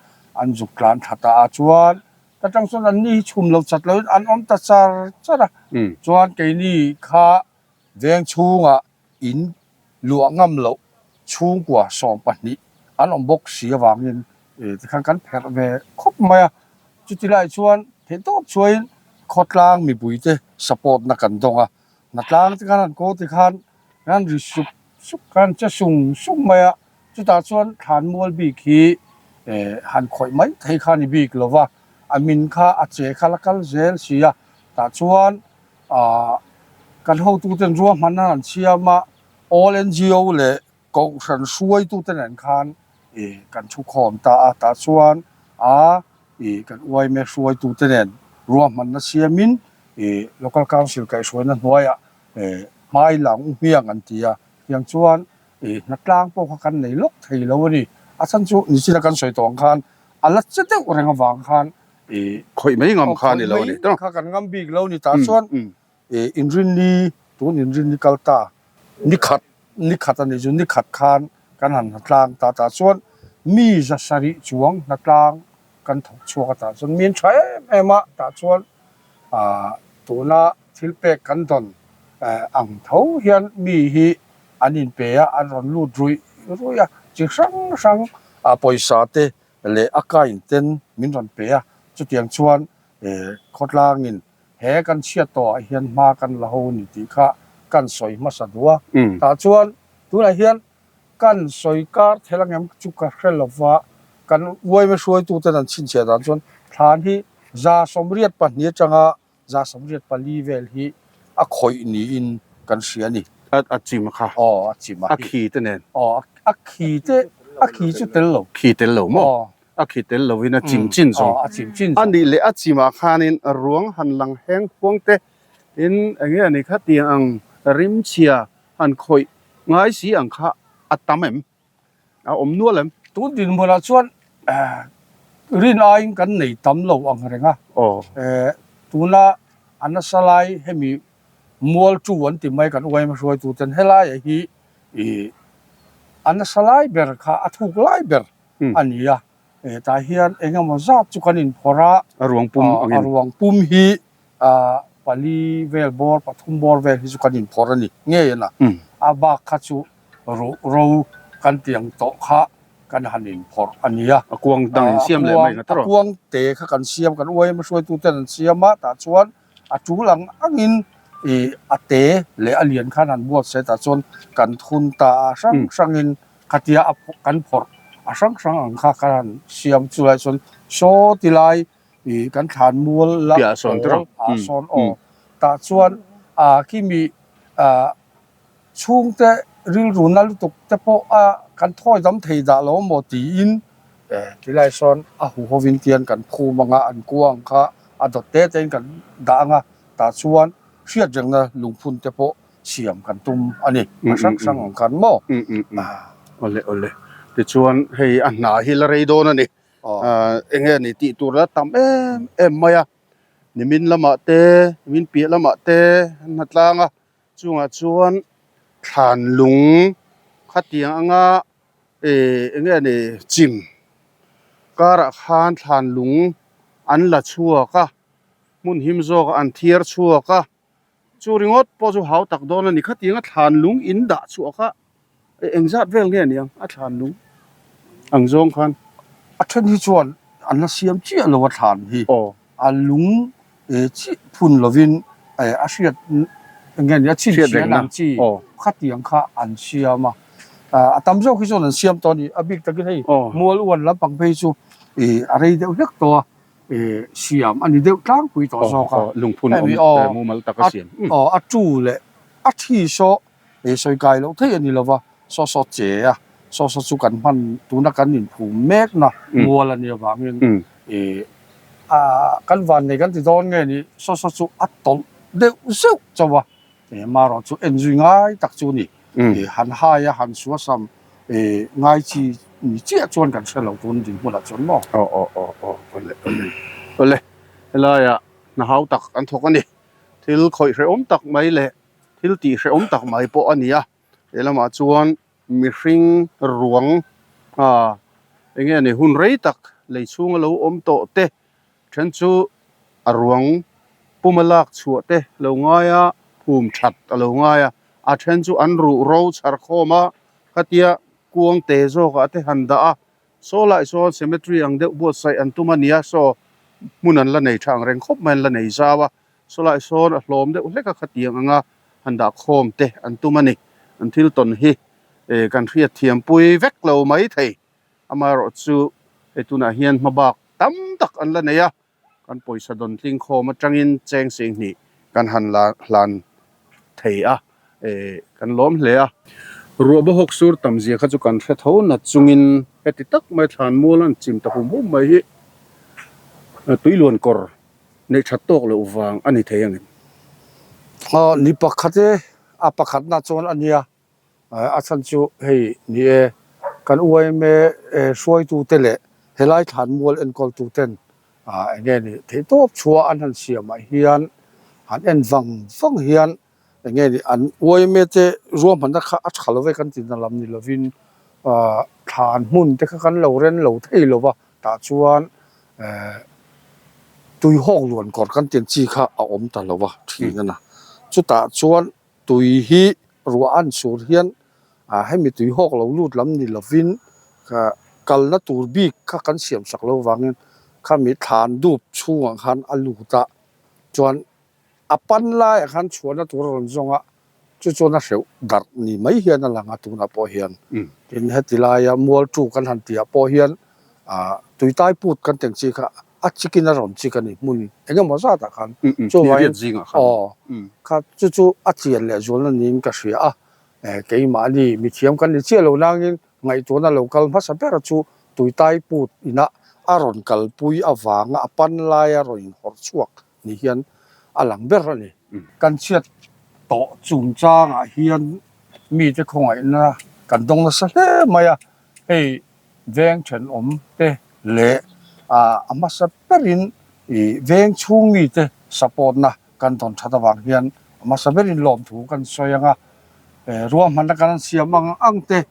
an zuk tlan thla ta a chuan Ta tang chuan an ni hi chhum lo chat loin an awm ta char char a. Chuan keini kha veng chhungah in luah ngam loh chhungkua 12 an awm bawk si avangin tikhan kan pherh ve khawp mai a. Chuti lai chuan theihtawp chhuain khawtlang mipuite support na kan dawng a. Hnatlang te khan an kaw tikhan kan ri sup sup khan che sung sung mai a. Chutah chuan thlanmual bik hi han khawih mai thei kha a ni bik lo va, a min kha a che kha la kal zel si a, tah chuan aah kan hotuten ruahmanna an siam a, All NGO leh Kohhran hruaitute nen khan ih kan thukhawm ta a, tah chuan a ih kan yma hruaitute nen ruahmanna siamin ih Local Council kaihhruaina hnuaiah hmai lang u hmiang an ti a, tiang chuan I hnatlang pawh kha kan nei lawk thei lo a ni. A chhan chu nichina kan sawi tawh ang khan a la che deuh reng avang khan i Khawih mai ngam kha a ni lo a ni. Khawih mai kha kan ngam bik lo a ni. Tah chuan i inrinni tun inrinni kal ta ni khat ni khat a nih chu ni khat khan kan han hnatlang ta. Tah chuan mi 700 chuang hnatlang kan thawk chhuak a. Tah chuan mi an tha em em a. Tah chuan ah tuna thil pek kan dawn ang tho hian mi hi an inpe a, an rawn lut ruih ruih a, chi hrang hrang a pawisa te leh a kain ten min rawn pe a, chutiang chuan khawtlangin he kan chhiat tawh ah hian hma kan la ho ni tih kha kan sawi hmasa duh a, tah chuan tunah hian kan sawi kar thel angem chu ka hre lo va, kan yma hruaituten an chhinchhiah dan chuan thlan hi 82 atanga 84 vel hi a khawih niin kan hria a ni. A chim kha. Aw, a chim a. A khi te nen. Aw, a khi te, a khi chu tel lo. Khi tel lo maw? Aw. A khi tel lovin a chim chin zawng. Aw, a chim chin zawng. A nih leh a chimah khanin ruang han lang heng huang te in eng nge a ni kha tiang ang rimchhia han khawih ngai si ang kha a tam em? A awm nual em? Tun dinhmunah chuan rin aiin kan nei tam lo ang reng a. Tuna a nasa lai hemi mual tu an ti mai kan uaim hruaitu ten helai hi ih a nasa lai ber kha a thuk lai ber a ni a. Tah hian eng emaw zat chu kan inphawrh a. A ruang pum angin. A ruang pum hi pali vel bawr pathum bawr vel hi chu kan inphawrh a ni ngei a na. A bak kha chu ruh ro kan tiang tawh kha kan han inphawrh a ni a. A kuang dang in siam leh mai nga tawrh. A kuang te kha kan siam kan uaim hruaitu ten an siam a tah chuan a tul ang angin ih a te leh a lian khan han buatsaih tah chuan kan thun ta a hrang hrangin khatia a kan phawrh a hrang hrang ang kha kan han siam chulai chuan saw ti lai ih kan thlan mual la pawl ah sawn aw tah chuan ah khimi ah chhungte rilru na lutuk te pawh a kan thawi dam thei dah lo maw tiin tilai sawn a huhovin tian kan phum anga an kuang kha a dawt te tein kan dah anga tah chuan hriat rengna lungphun te pawh siam kan tum a ni a hrang hrang ang khan maw. Awle awle tichuan hei a hna hi la rei dawn a ni eng nge ni tih tur la tam em em mai a nimin lamah te nimin piah lamah te an hna tlang a Chungah chuan thlan lung khatiang anga eh eng nge ni chim karah khan thlan lung an la chhuak a hmun him zawkah an thiar chhuak a chu ringawt pawh chu hau tak dawn a ni khatianga thlan lung in dah chhuah kha engzat vel nge niang a thlan lung ang zawng khan. A then hi chuan an la siam chiah lo a thlan hi a lung chiah phun lovin a hriat eng nge ni a chhinchhiah ang chi khatiang kha an siam a, a tam zawk hi chuan an siam tawh a ni a bik takin hei mual uan lampang phei chu a rei deuh hlek tawh a siam a ni deuh tlangpui tawh zawk a lungphun awm mumal taka siam a tu leh a thi saw He sawi kai loh theih a ni lova, saw saw che a, saw saw chu kan hman tuna kan inphum mekna mual a nih avangin ih a kan vannei kan ti dawn nge ni, saw saw chu a tawlh deuh zeuh chauh a, marawh chu en zui ngai tak chu a ni. Ih han hai a, han suasam ih ngai chi ni chiah chuan kan hre lo tun dinhmunah chuan maw? Aw aw aw aw awle awle awle helaiah hna hau tak an thawk a ni, thil khawih hrehawm tak mai leh Thil tih hrehawm tak mai pawh a ni a, he lamah chuan mihring ruang ah eng nge ni hun rei tak lei chhunga lo awm tawh te then chu a ruang puma lak chhuah te lo ngai a, phum that a lo ngai a, a then chu an ruh ro chhar khawm a, khatia kuang te zawkah te han dah a, saw lai sawn cemetery ang deuh buatsaih an tum a nia, saw hmun an la nei tha ang reng khawp mai an la nei zau a. Sawlai sawn a hlawm deuh hlek a khatiang anga han dah khawm te an tum a ni. An thil tawn hi kan hriat thiam pui vek lo mai thei. Amaherawh chu hei tunah hian hmabak tam tak an la nei a, kan pawisa dawn tling khawm atangin cheng singhnih kan han la hlan thei a, kan lawm hle a. Ruah bawhawk sur tam zia kha chu kan hre tho nat chungin heti tak mai thlan mual an chim ta hum hum mai hi tuiluan kawr Neih that tawk loh vang a ni thei angin. Aw ni pakhat e, a pakhatna chuan a nia, a chhan chu hei ni e, kan yma hruaitute leh helai thlanmual enkawltuten eng nge ni theihtawp chhuah an han siamah hian han en vang vang hian eng nge ni an yma te ruahmanna kha a tha lo ve kan tihna lam ni lovin thlan hmun te kha kan lo ren lo thei lo va tah chuan tui hawk luan kawr kan tih ang chi kha a awm ta lo va thin a na chutah chuan tui hi ruah an sur hian hemi tui hawk lo lut lam ni lovin kalna tur bik kha kan siam sak lo vangin khami thlan dup chhungah khan a lut a chuan A pan laiah khan chhuahna tur a rawn zawng a, chu chuan a hreuh darh ni mai hian a lang a tunah pawh hian. Tin, heti laia mualtu kan han tihah pawh hian tuitai put kan teng chi kha a chikin a rawn chik a ni hmun eng emaw zatah khan. Chuvangin aw kha chu chu a chian leh zualna niin ka hria a, keimahni mithiam kan ni chiah lo nangin ngaihtuahna lo kal hmasa ber chu tuitai put inah a rawn kalpui avanga a pan laia rawn inhawrh chhuak ni hian a lang ber a ni. Kan chhiat tawh chungchangah hian mite khawngaihna kan dawng nasa hle mai a. Hei veng thenawm te leh a hmasa berin ih veng chhung mite support na kan dawn that avang hian a hmasa berin lawmthu kan sawi ang a, ruahmanna kan siam ang ang te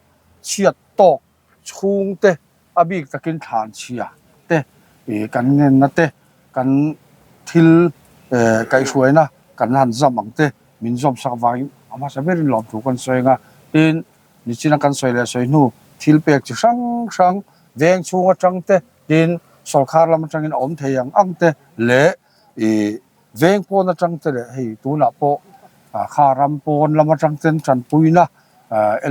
chhiat tawk chhung te a bik takin thlan chhia te ih kan ngenna te kan thil kaihhruaina kan han zam ang te min zawm sak avangin a hmasa berin lawmthu kan sawi ang a, tin Nichina kan sawi leh sawi hnu thil pek chi hrang hrang veng chhung atang te tin sawrkhar lam atangin a awm thei ang ang te leh ih veng pawn atang te leh hei tunah pawh kha ram pawn lam atang ten tanpuina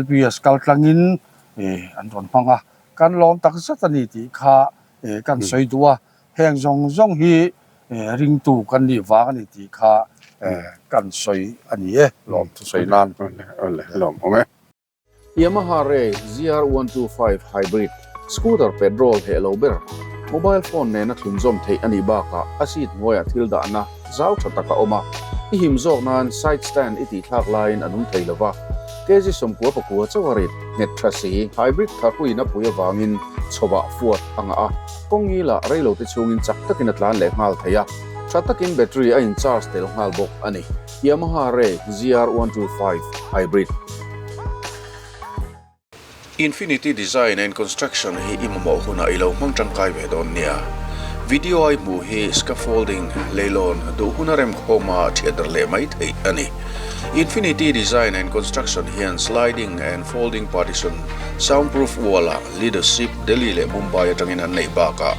LPS kal tlangin ih an rawn hmang a, kan lawm tak zet a ni tih kha ih kan sawi duh a, heng zawng zawng hi ringtu kan nih vang a ni tih kha kan sawi a ni e, lawm thusawi nan. Lawm awm e. Yamaha Ray ZR125 Hybrid scooter petrol heh lo ber, mobile phone nena thlunzawm theih a nih bakah a seat hnuaiah thil dahna zau tha tak a awm a, i him zawk nan side stand i tihthlak laiin a nung thei lova, kg 99 chauh a rit nghet tha si. Hybrid tharpuiin a pui avangin chhovah fuat a ngah a. Kawng ngila reilo te chhungin chak takin a tlan leh nghal thei a, tha takin battery a in charge tel nghal bawk a ni. Yamaha Ray ZR125 Hybrid. Infinity Design and Construction hi i mamawh hunah i lo hmang tangkai ve dawn nia. Video a i hmuh hi scaffolding, leilawn, duh huna remkhawma thiat darh leh mai theih a ni. Infinity Design and Construction hian sliding and folding partition, soundproof wall-ah Leadership Delhi leh Mumbai atangin an neih bakah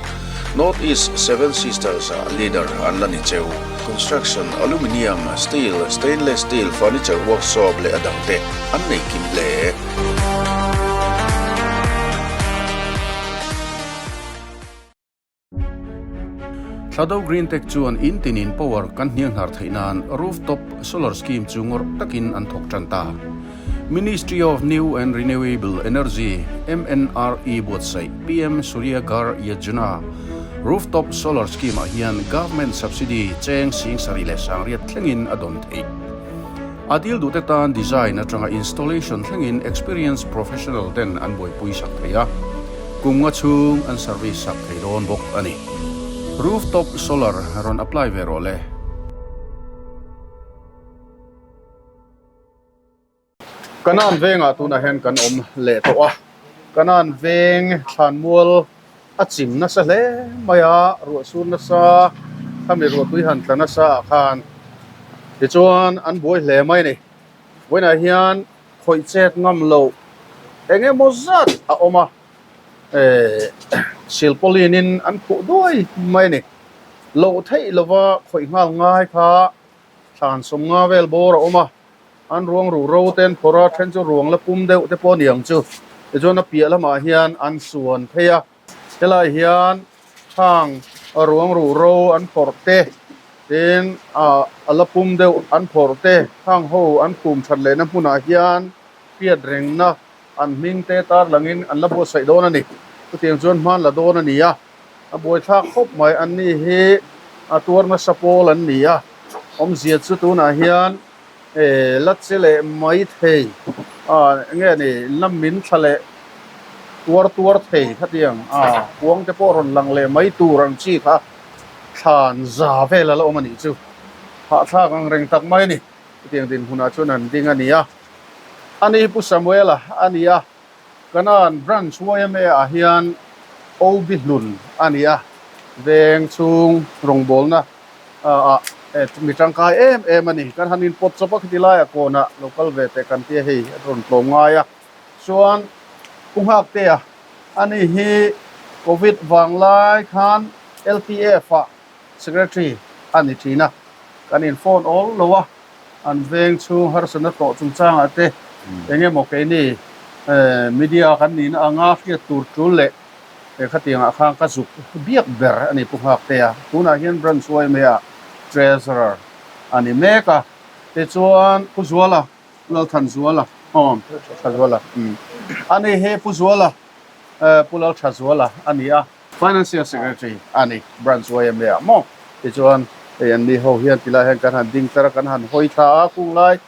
North East Seven Sisters-ah leader an la ni cheu. Construction, Aluminium, Steel, Stainless Steel, Furniture Workshop leh a dangte an nei kim hle. Thlado Green Tech chuan in tinin power kan hnianghnar theih nan rooftop solar scheme chu ngawrh takin an thawk tan ta. Ministry of New and Renewable Energy, MNRE, buatsaih PM Surya Ghar Yojana rooftop solar scheme ah hian government subsidy cheng sing sarih leh sangriat thlengin a dawn theih. A dil duhte tan design atanga installation thlengin experienced professional ten an buaipui sak thei a, kum nga chhung an service sak thei dawn bawk a ni. Rooftop solar rawn apply ve rawh le. Kanan vengah tunah hian kan awm leh tawh a, Kanan veng thlanmual a chim nasa hle mai a, ruah sur nasa khami ruahtui han tla nasa ah khan tichuan an buai hle mai a ni. Vawiinah hian khawih chet ngam loh eng emaw zat a awm a, ehh silpauline in an khuh duai mai a ni. Loh theih lova khawih nghal ngai kha thlan sawmnga vel bawr a awm a. An ruang ruh ro te an phawrh a, then chu ruang la pum deuh te pawh a ni ang chu. Tichuan a piah lamah hian an suan phei a, helaiah hian khang ruang ruh ro an phawrh te, tin ah a la pum deuh an phawrh te, khang ho an khum that lehna hmunah hian hriat rengna an hming te tar langin an la buatsaih dawn a ni. Chutiang chuan hman la dawn a ni a, a buaithlak khawp mai. Anni hi a tuar nasa pawl an ni a, awmzia chu tunah hian. Eh la che leh mai thei ah enge ni la min thla leh tuar tuar thei khatiang ah kuang te pawh rawn lang leh mai tur ang chi kha thlan za vel a la awm a nih chu hahthlak ang reng tak mai a ni chutiang dinhmunah chuan an ding a ni a ani hi Pu Samuela a ni a Kanan Branch yma ah hian OB hlun a ni a veng chhung rawngbawlna ah mi tangkai em em a ni. Kan han inpawt chawp a khiti laiah kawnah lo kal ve teh kan tia hei a rawn tlawm ngai a. Chuan Pu Nghaktea ani hi Covid vang lai khan LTF ah Secretary a ni thin a. Kan in phone awl lo a, an veng chhung harsatna tawh chungchangah te eng emaw keini media kan nihna anga hriat tur tul leh He khatiangah khan ka zuk biak ber a ni Pu Nghaktea. Tunah hian Branch YMA-ah Treasurer a ni mek a. Tichuan Pu Zuala, Lalthanzuala, aw Thazuala, umm a ni hi Pu Zuala, Pu Lalthazuala a ni a. Financial Secretary a ni Branch YMA-ah maw. Tichuan hei an ni ho hian tilai hian kan han ding tlar a, kan han hawi thla a, kunglai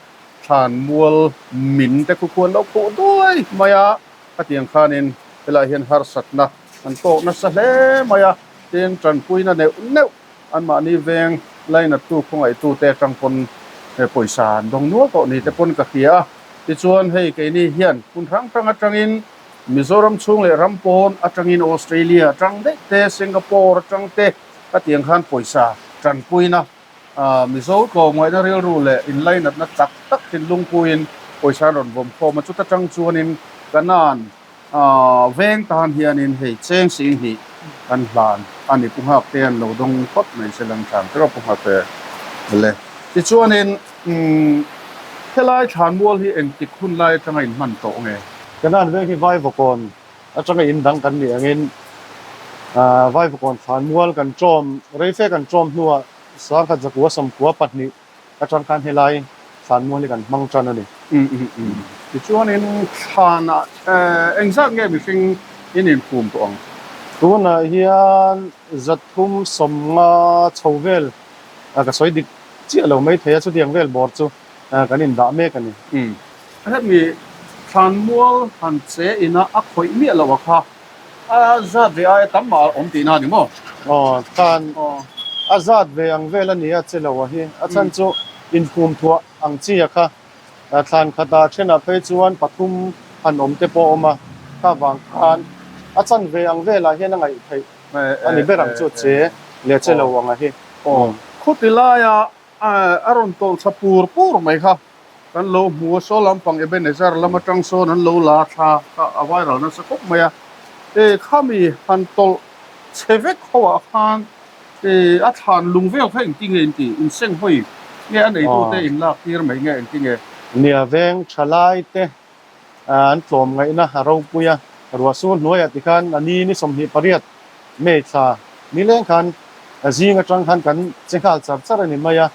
thlan mual min te khu khuan lo khuh duai mai a. Khatiang khanin Helaiah hian harsatna an tawk nasa hle mai a, tin tanpuina neuh neuh anmahni veng lainattu khawngaihtute atang pawn pawisa an dawng nual tawh ni te pawn ka hria a. Tichuan hei keini hian hmun hrang hrang atangin Mizoram chhung leh ram pawn atangin Australia atang daih te, Singapore atang te a tiang khan pawisa tanpuina Mizo tlawmngaihna rilru leh inlainatna tak tak thinlung puiin pawisa an rawn vawm khawm a, chuta tang chuanin Kanan veng tan hianin hei cheng sing hnih kan hlan a ni. Pu Nghak te an lo dawng phawt mai se lang than tiraw Pu Nghak te le. Tichuanin helai thlanmual hi engtik hun lai atanga inhman tawh nge? Kanan veng hi Vaivakawn Atanga in dang kan nih angin Vaivakawn thlanmual kan ṭawm, rei fe kan ṭawm hnuah Sangkhat Zakua Samkua pahnih atang khan helai thlanmual hi kan hmang ṭan a ni. Tichuanin thlanah engzat nge mihring in inphum tawh ang? Tunah hian zathum sawmnga chho vel ka sawi dik chiah lo mai thei a, chutiang vel bawr chu kan indah mek a ni. Hemi thlanmual han che ina a khawih miah loh a kha a zat ve aia tam mah a awm tihna a ni maw? Aw, thlan a zat ve ang vel a ni a che lo a hi. A chhan chu inphum thuah ang chi a kha. Thlan khatah thenah phei chuan pathum han awm te pawh a awm a, kha vang khan a chan ve ang velah hian a ngaih theih a ni ber ang chu che leh che lo ang a hi. Aw, khuti laia a rawn tawlh thla pur pur mai kha. Kan lo hmu a, saw lampang Ebenezer lam atang sawn an lo la thla kha a viral nasa khawp mai a. E khami han tawlh chhe vek ho ah khan e a thlan lung vel kha engti nge inti inseng hawi nge a neitute in lak tir mai nge engti nge? Nia veng tha lai te an tlawm ngaihna a ropui a, ruah sur hnuaiah tikhan a ni ni 28 May thla nileng khan zing atang khan kan che nghal char char a ni mai a,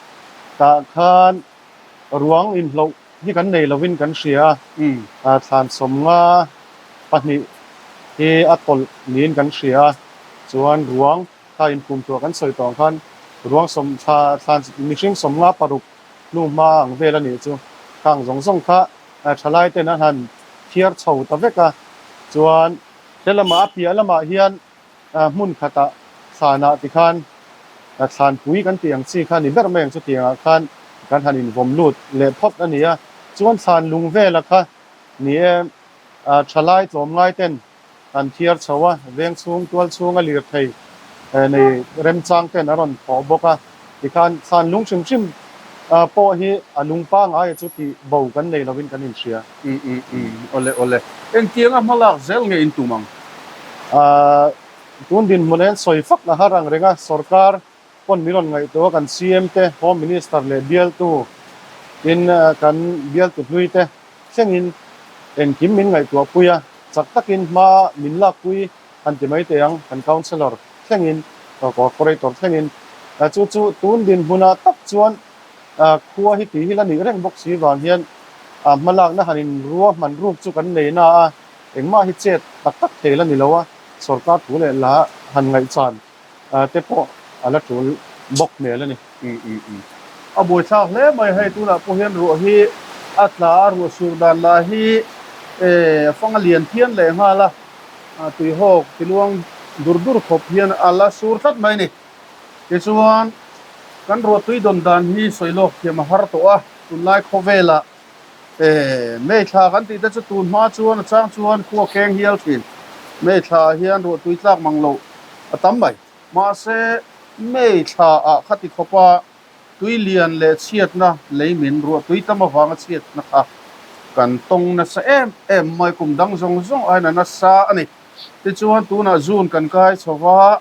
tah khan Ruang inhloh hi kan nei lovin kan hria a, thlan 52 hi a tawlh niin kan hria a, chuan ruang kha inphum thuah kan sawi tawh ang khan ruang sawm thla thlan mihring 56 hnu hma ang vel a nih chu. Khang zawng zawng kha thalai ten an han thiar chho ta vek a, chuan he lamah a piah lamah hian hmun khatah thlanah tikhan thlanpui kan tih ang chi kha ni ber mai ang chutiangah khan kan han invawm lut leh phawt a ni a, chuan thlan lung vela kha ni e thalai tlawmngai ten an thiar chho a, veng chhung tual chhunga lirthei nei remchang ten a rawn thawh bawk a, tikhan thlan lung hrim hrim pawh hi a lung pangai chu tih bo kan nei lovin kan inhria. Awle awle, engtianga hmalak zel nge in tum ang? Tun dinhmun hian sawi fak a har ang reng a, sorkar pawn min rawn ngaihtuah a, kan CM te, Home Minister leh bialtu in kan bialtu hlui te thlengin engkim min ngaihtuah pui a, chak takin hma min lakpui han ti mai teh ang, kan Councillor thlengin, Corporator thlengin. Chu chu tun dinhmunah tak chuan khua hi tih hi la nih reng bawk si vang hian hmalakna han inruahman ruk chu kan nei na a. Engmah hi chet tak tak thei la ni lo a, sorkar thu leh la han ngaihchan te pawh a la tul bawk hmel a ni. A buaithlak hle mai, hei tunah pawh hian ruah hi a tla a, ruah sur dan lah hi fang a lian phian leh nghal a, tuihawk tiluang dur dur khawp hian a la sur tlat mai a ni. Tichuan kan ruah tui dawn dan hi sawi lawk thiam a har tawh a, tunlai khawvelah May thla kan tih te chu tun hma chuan a chang chuan khua keng hial thin. May thla ah hian ruah tui tlak mang loh a tam mai. Mahse, May thla ah khati khawpa tui lian leh chhiatna lei min ruah tui tam avanga chhiatna kha kan tawng nasa em em mai kum dang zawng zawng aiin a nasa a ni. Tichuan tunah June kan kai chho va,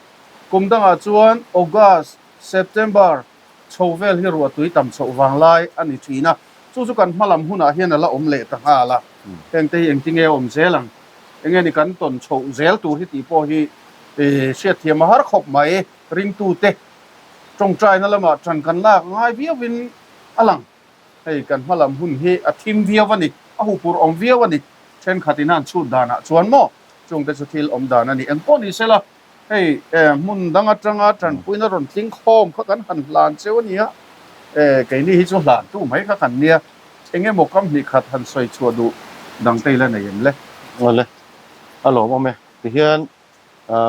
kum dangah chuan August, September, Chho vel hi ruah tui tam chhoh vang lai a ni thin a, chu chu kan hma lam hunah hian a la awm leh ta nghal a. Hengte hi engtinge a awm zel ang? Enge ni kan tawn chhoh zel tur hi tih pawh hi hriatthiam a har khawp mai. Ringtute tawngtaina lamah tan kan lak ngai viauin a lang. Hei kan hma lam hun hi a thim viau a ni, a huphurh awm viau a ni. Thenkhatin a han chhut danah chuan maw chungte chu thil awm dan a ni. Engpawh ni sela. Hei hmun dang atanga tanpuina rawn tling khawm kha kan han hlan cheu a nia, keini hi chu hlan tu mai kha kan nia, eng emaw kam hnih khat han sawi chhuah duh dang te i la nei em le? Awle, a lawmawm e. Tihian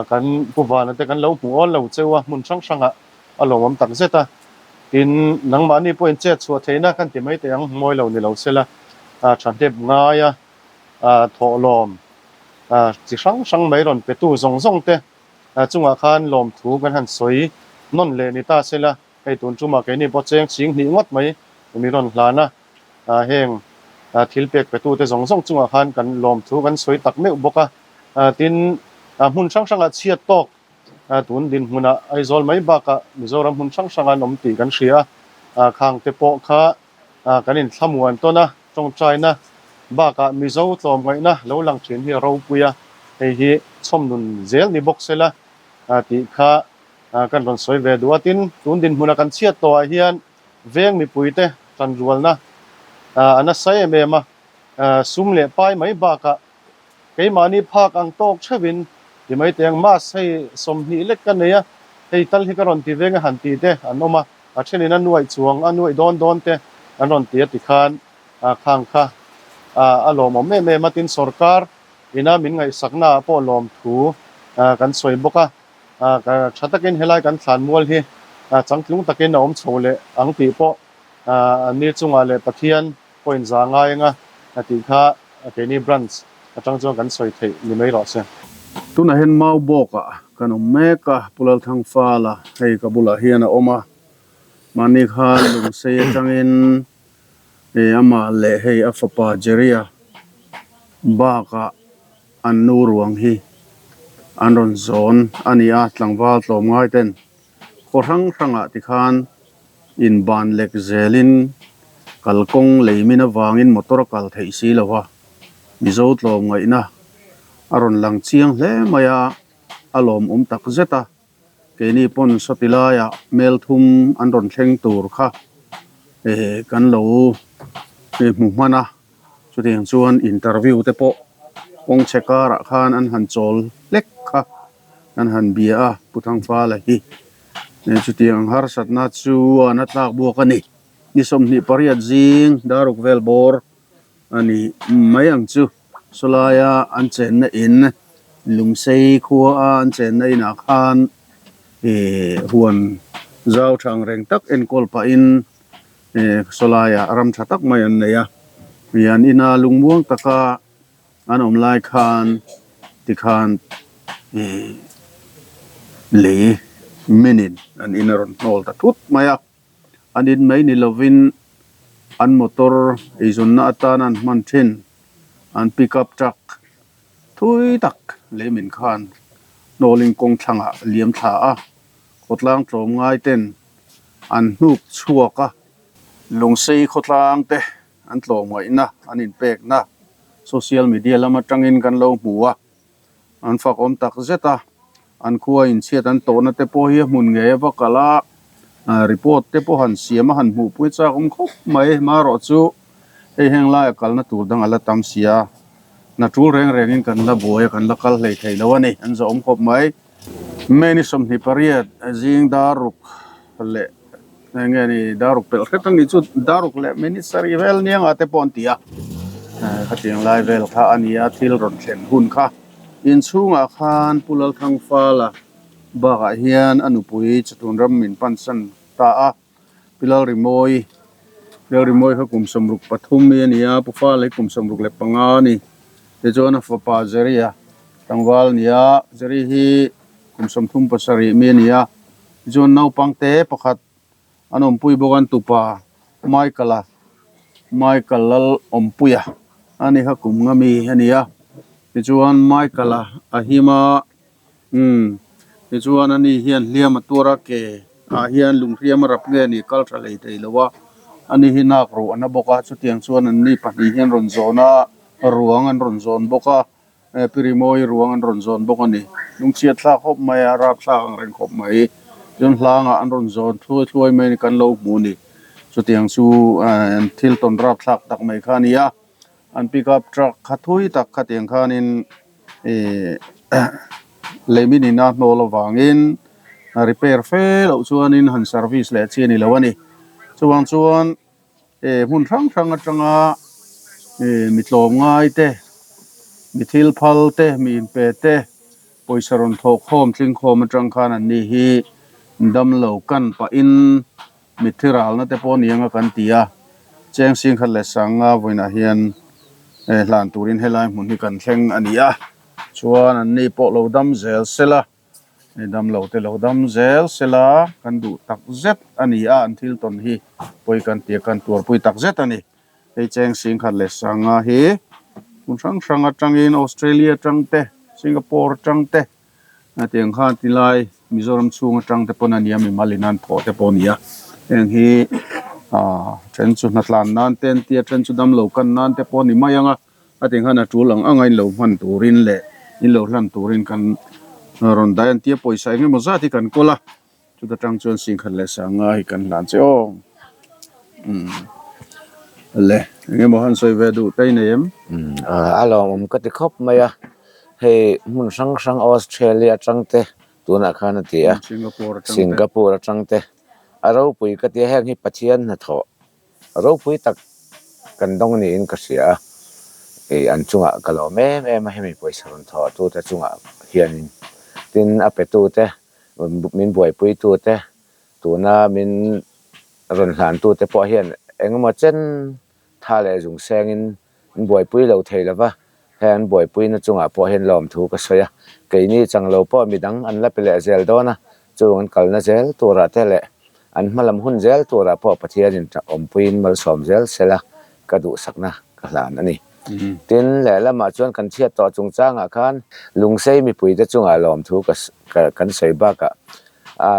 kan Pu Vana te kan lo hmuh awl lo cheu a, hmun hrang hrangah a lawmawm tak zet a. Tin, nangmahni pawhin chet chhuah theihna kan ti mai teh ang, mawi lo ni lo sela, thahnem ngaia thawhlawm chi hrang hrang mai rawn petu zawng zawng te chungah khan lawmthu kan han sawi nawn leh ni ta sela, hei tun tumah keini pawh cheng ching hnih ngawt mai mi rawn hlan a. Heng thil pek petute zawng zawng chungah khan kan lawmthu kan sawi tak meuh bawk a. Tin, hmun hrang hrangah chhiat tawk tun dinhmunah Aizawl mai bakah Mizoram hmun hrang hranga an awm tih kan hria a. Khangte pawh kha kan inthlamuan tawn a, tawngtaina bakah Mizo tlawmngaihna lo lang thin hi a ropui a, hei hi chhawmnun zel ni bawk sela tih kha kan rawn sawi ve duh a. Tin, tun dinhmuna kan chhiat tawhah hian Veng mipuite tanrualna a nasa em em a, sum leh pai mai bakah keimahni phak ang tawk theuhin ti mai teh ang. Mask hei 20 lek ka nei a, hei tal hi ka rawn ti veng a han ti te an awm a, a thenin a nuaih chuang a nuaih dawn dawn te an rawn ti a tikhan khang kha a lawmawm em em a, tin sorkar ina min ngaihsakna ah pawh lawmthu kan sawi bawk a. Tha takin helai kan thlan mual hi changtlung takin a awm chho leh ang tih pawh an ni chungah leh Pathian pawhin za ngai anga tih kha keini branch atang chuan kan sawi theih ni mai rawh se. Tunah hian Maubawkah kan awm mek a, Pu Lalthangfala hei ka bulah hian a awm a, mahni khan lungsei atangin amah leh hei a fapa Jerry-a bakah An nu ruang hi an rawn zawn a ni a, tlangval tlawmngai ten khaw hrang hrangah tikhan inban lek zelin kalkawng lei min avangin motor a kal theih si lo a, Mizo tlawmngaihna a rawn lang chiang hle mai a, a lawmawm tak zet a, keini pawn sawti laiah melthum an rawn thleng tur kha kan lo hmu hman a. Chutiang chuan interview te pawh kawng chhe karah khan an han chawl hlek kha an han bia a, Pu Thangfala hi chutiang harsatna chuan a tlak buak a ni. Ni 28 zing daruk vel bawr a ni mai ang chu. Sawlaia an chenna in Lungsei khua a an chenna inah khan huan zau tha ang reng tak enkawl pahin Sawlaiah ram tha tak mai an nei a, mi an ina lungmuang taka an awm lai khan tikhan ih lei minin an in a rawn hnawl ta thut mai a, an in mai ni lovin an motor eizawnna atana an hman thin an pick up truck thui tak lei min khan hnawlin kawng thlangah liam thla a, khawtlang tlawmngai ten An hnuk chhuak a, Lungsei khawtlang te an tlawmngaihna an inpekna social media lam atangin kan lo hmu a, an fakawm tak zet a, an khua inchhiat an tawhna te pawh hi a hmun ngei a va kal a, report te pawh han siam a han hmuhpui chak awm khawp mai, marawh chu hei heng laia kalna tur dang a la tam si a, hna tul reng rengin kan la buai a, kan la kal hlei thei lo a ni, an zawhawm khawp mai. May ni 28 zing dar ruk leh eng nge ni dar ruk pelh hret ang chu dar ruk leh minute sarih vel niang ah te pawh an ti a khatiang lai vel kha a ni a thil rawn thlen hun kha inchhungah khan Pu Lalthangfala bakah hian a nupui chutun ram min pansan ta a Pi Lalrimawi Lalrimawi kha kum 63 mi a ni a Pu Fala hi kum 65 a ni tichuan a fapa Jerry-a Tlangval a ni a, Jerry hi kum 37 mi a ni a, tichuan naupang te pakhat an awmpui bawk a, an tupa Michael-a, Michael lal awmpuia a ni kha kum nga mi a ni a, tichuan Michael-a a him a, umm tichuan ani hian hliam a tuar a, ke ah hian lunghriam a rap nge ni kal tha hlei thei lo a, ani hi nak ruh a na bawk a, chutiang chuan an ni pahnih hian rawn zawn a, ruang an rawn zawn bawk a. Pirimawi ruang an rawn zawn bawk a ni. Lungchhiat thlak khawp mai a, rap thlak ang reng khawp mai. Chuan hlangah an rawn zawn thluai thluai mai a ni kan lo hmu a ni. Chutiang chu thil tawn rap thlak tak mai kha a ni a. An pick up truck kha thui tak khatiang khanin ih leimin in a hnawl avangin repair fe loh chuanin han service leh chi a ni lo a ni. Chuvang chuan. Hmun hrang hrang atanga mi tlawmngai te, mi thil phal te, mi inpe te. Pawisa rawn thawh khawm tling khawm atang khan an ni hi damlo kan pahin mitthi ralna te pawh ni anga kan ti a, cheng singkhat leh sanga vawiinah hian hlan turin helai hmun hi kan thleng a ni a, chuan an ni pawh lo dam zel sela, damlo te lo dam zel sela kan duh tak zet a ni a, an thil tawn hi pawi kan ti a kan tuarpui tak zet a ni. Hei cheng singkhat leh sanga hi hmun hrang hrang atangin Australia atang te Singapore atang te hetiang khan tilai Mizoram chhung atang te pawn a nia mimal in an thawh te pawh a ni a heng hi ah then chu hnatlan nan te an tia then chu damlo kan nan te pawh a ni mai ang a hetiang khan a tul ang ang a inlo hman turin leh inlo hlan turin kan rawn daih an tia pawisa eng emaw zat hi kan kawl a. Chuta tang chuan singkhat leh sanga hi kan hlan che aw. Umm le eng emaw han sawi ve duh ta i nei em? Umm a lawmawm ka ti khawp mai a, hei hmun hrang hrang Australia atang te tunah khan a ti a, Singapore atang te a ropui ka ti a, heng hi Pathian hnathawh ropui tak kan dawng niin ka hria a, ih an chungah ka lawm em em a, hemi pawisa rawn thawh tute chungah hianin tin a petute min buaipuitute tuna min rawn hlantute pawh hian engemaw chen tha leh zung sengin min buaipui lo thei lo va, hei an buaipuina chungah pawh hian lawmthu ka sawi a, keini chang lo pawh midang an la pe leh zel dawn a, chung an kalna zel turah te leh an hmalam hun zel turah pawh Pathianin awmpuiin malsawm zel sela ka duhsakna ka hlan a ni. Tin, lehlamah chuan kan chhiat tawh chungchangah khan Lungsei mipuite chungah lawmthu ka kan sawi bakah a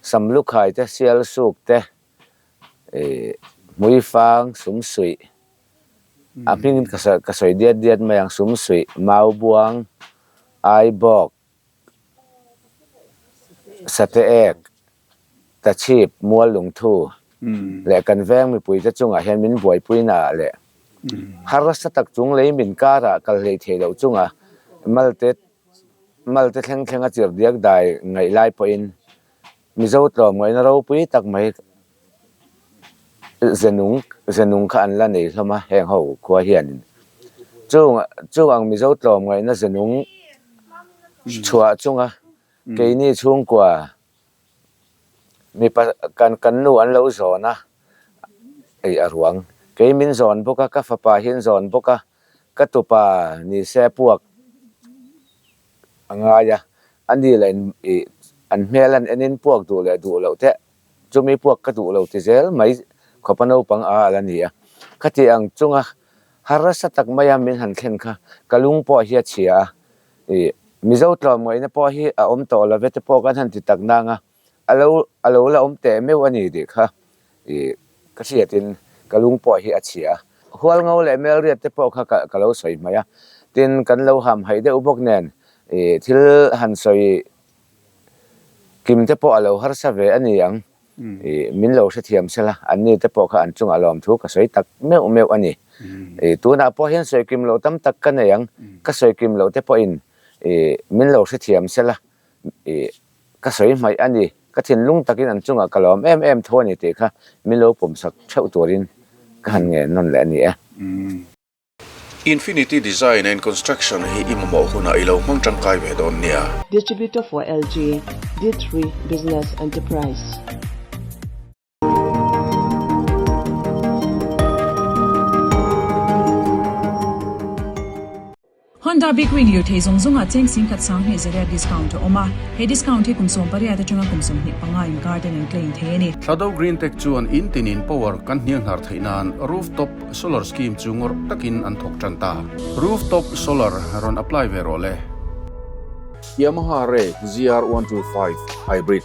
Samlukhai te, Sialsuk te, Hmuifang, Sumsuih, a hmingin ka sawi diat diat mai ang, Sumsuih, Maubuang, Aibawk, Sate ek, Tachhip, Mual Lungthu leh kan veng mipuite chungah hian min buaipuina leh harsa tak chung lei min karah kal hlei thei loh chunga malte malte thleng thlenga chirhdiak dai ngaih lai pawhin Mizo tlawmngaihna ropui tak mai Zenung Zenung kha an la nei hlawm a heng ho khua hianin chung chung ang Mizo tlawmngaihna Zenung chhuah chunga keini chhungkua mipa kan kan nu an lo zawn a ei a ruang kei min zawn bawk a ka fapa hi an zawn bawk a ka tupa ni se puak a ngai a ani lah in ih an hmel an enin puak duh leh duh loh te Chumi puak ka duh lo ti zel mai khawpa naupang a ala ni a. Khati ang chunga harsa tak maia min han thlen kha ka lung pawh hi a chhia a. Ih, Mizo tlawmngaihna pawh hi a awm tawh love te pawh kan han ti tak nang a, a lo a lo la awm teh meuh a ni tih kha ih ka hriatin ka lung pawh hi a chhia a. Hualngo leh Melriat te pawh kha ka ka lo sawi hmaih a, tin kan lo hamhaih deuh bawk nen ih thil han sawi Kim te pawh a lo harsa ve a ni ang. Ih, min lo hrethiam sela, anni te pawh kha an chungah lawmthu ka sawi tak meuh meuh a ni. Ih, tunah pawh hian sawi kim loh tam tak ka nei ang. Ka sawi kim loh te pawhin ih, min lo hrethiam sela, ih, ka sawi hmaih a ni. Ka thinlung takin an chungah ka lawm em em tho a ni tih kha min lo pawmsak theuh turin ka han ngen nawn leh a ni e. Infinity Design and Construction hi i mamawh hunah i lo hmang tangkai ve dawn nia. Distributor for LG, D3 Business Enterprise. Honda Big Wing lirthei zawng zawngah cheng singkhat sanghnih zariat discount a awm a, he discount hi kum 18 atanga kum 25 inkar ten an claim thei a ni. Thlado Green Tech chuan in tinin power kan hnianghnar theih nan rooftop solar scheme chu ngawrh takin an thawk tan ta. Rooftop solar rawn apply ve rawh le. Yamaha Re ZR 125 Hybrid.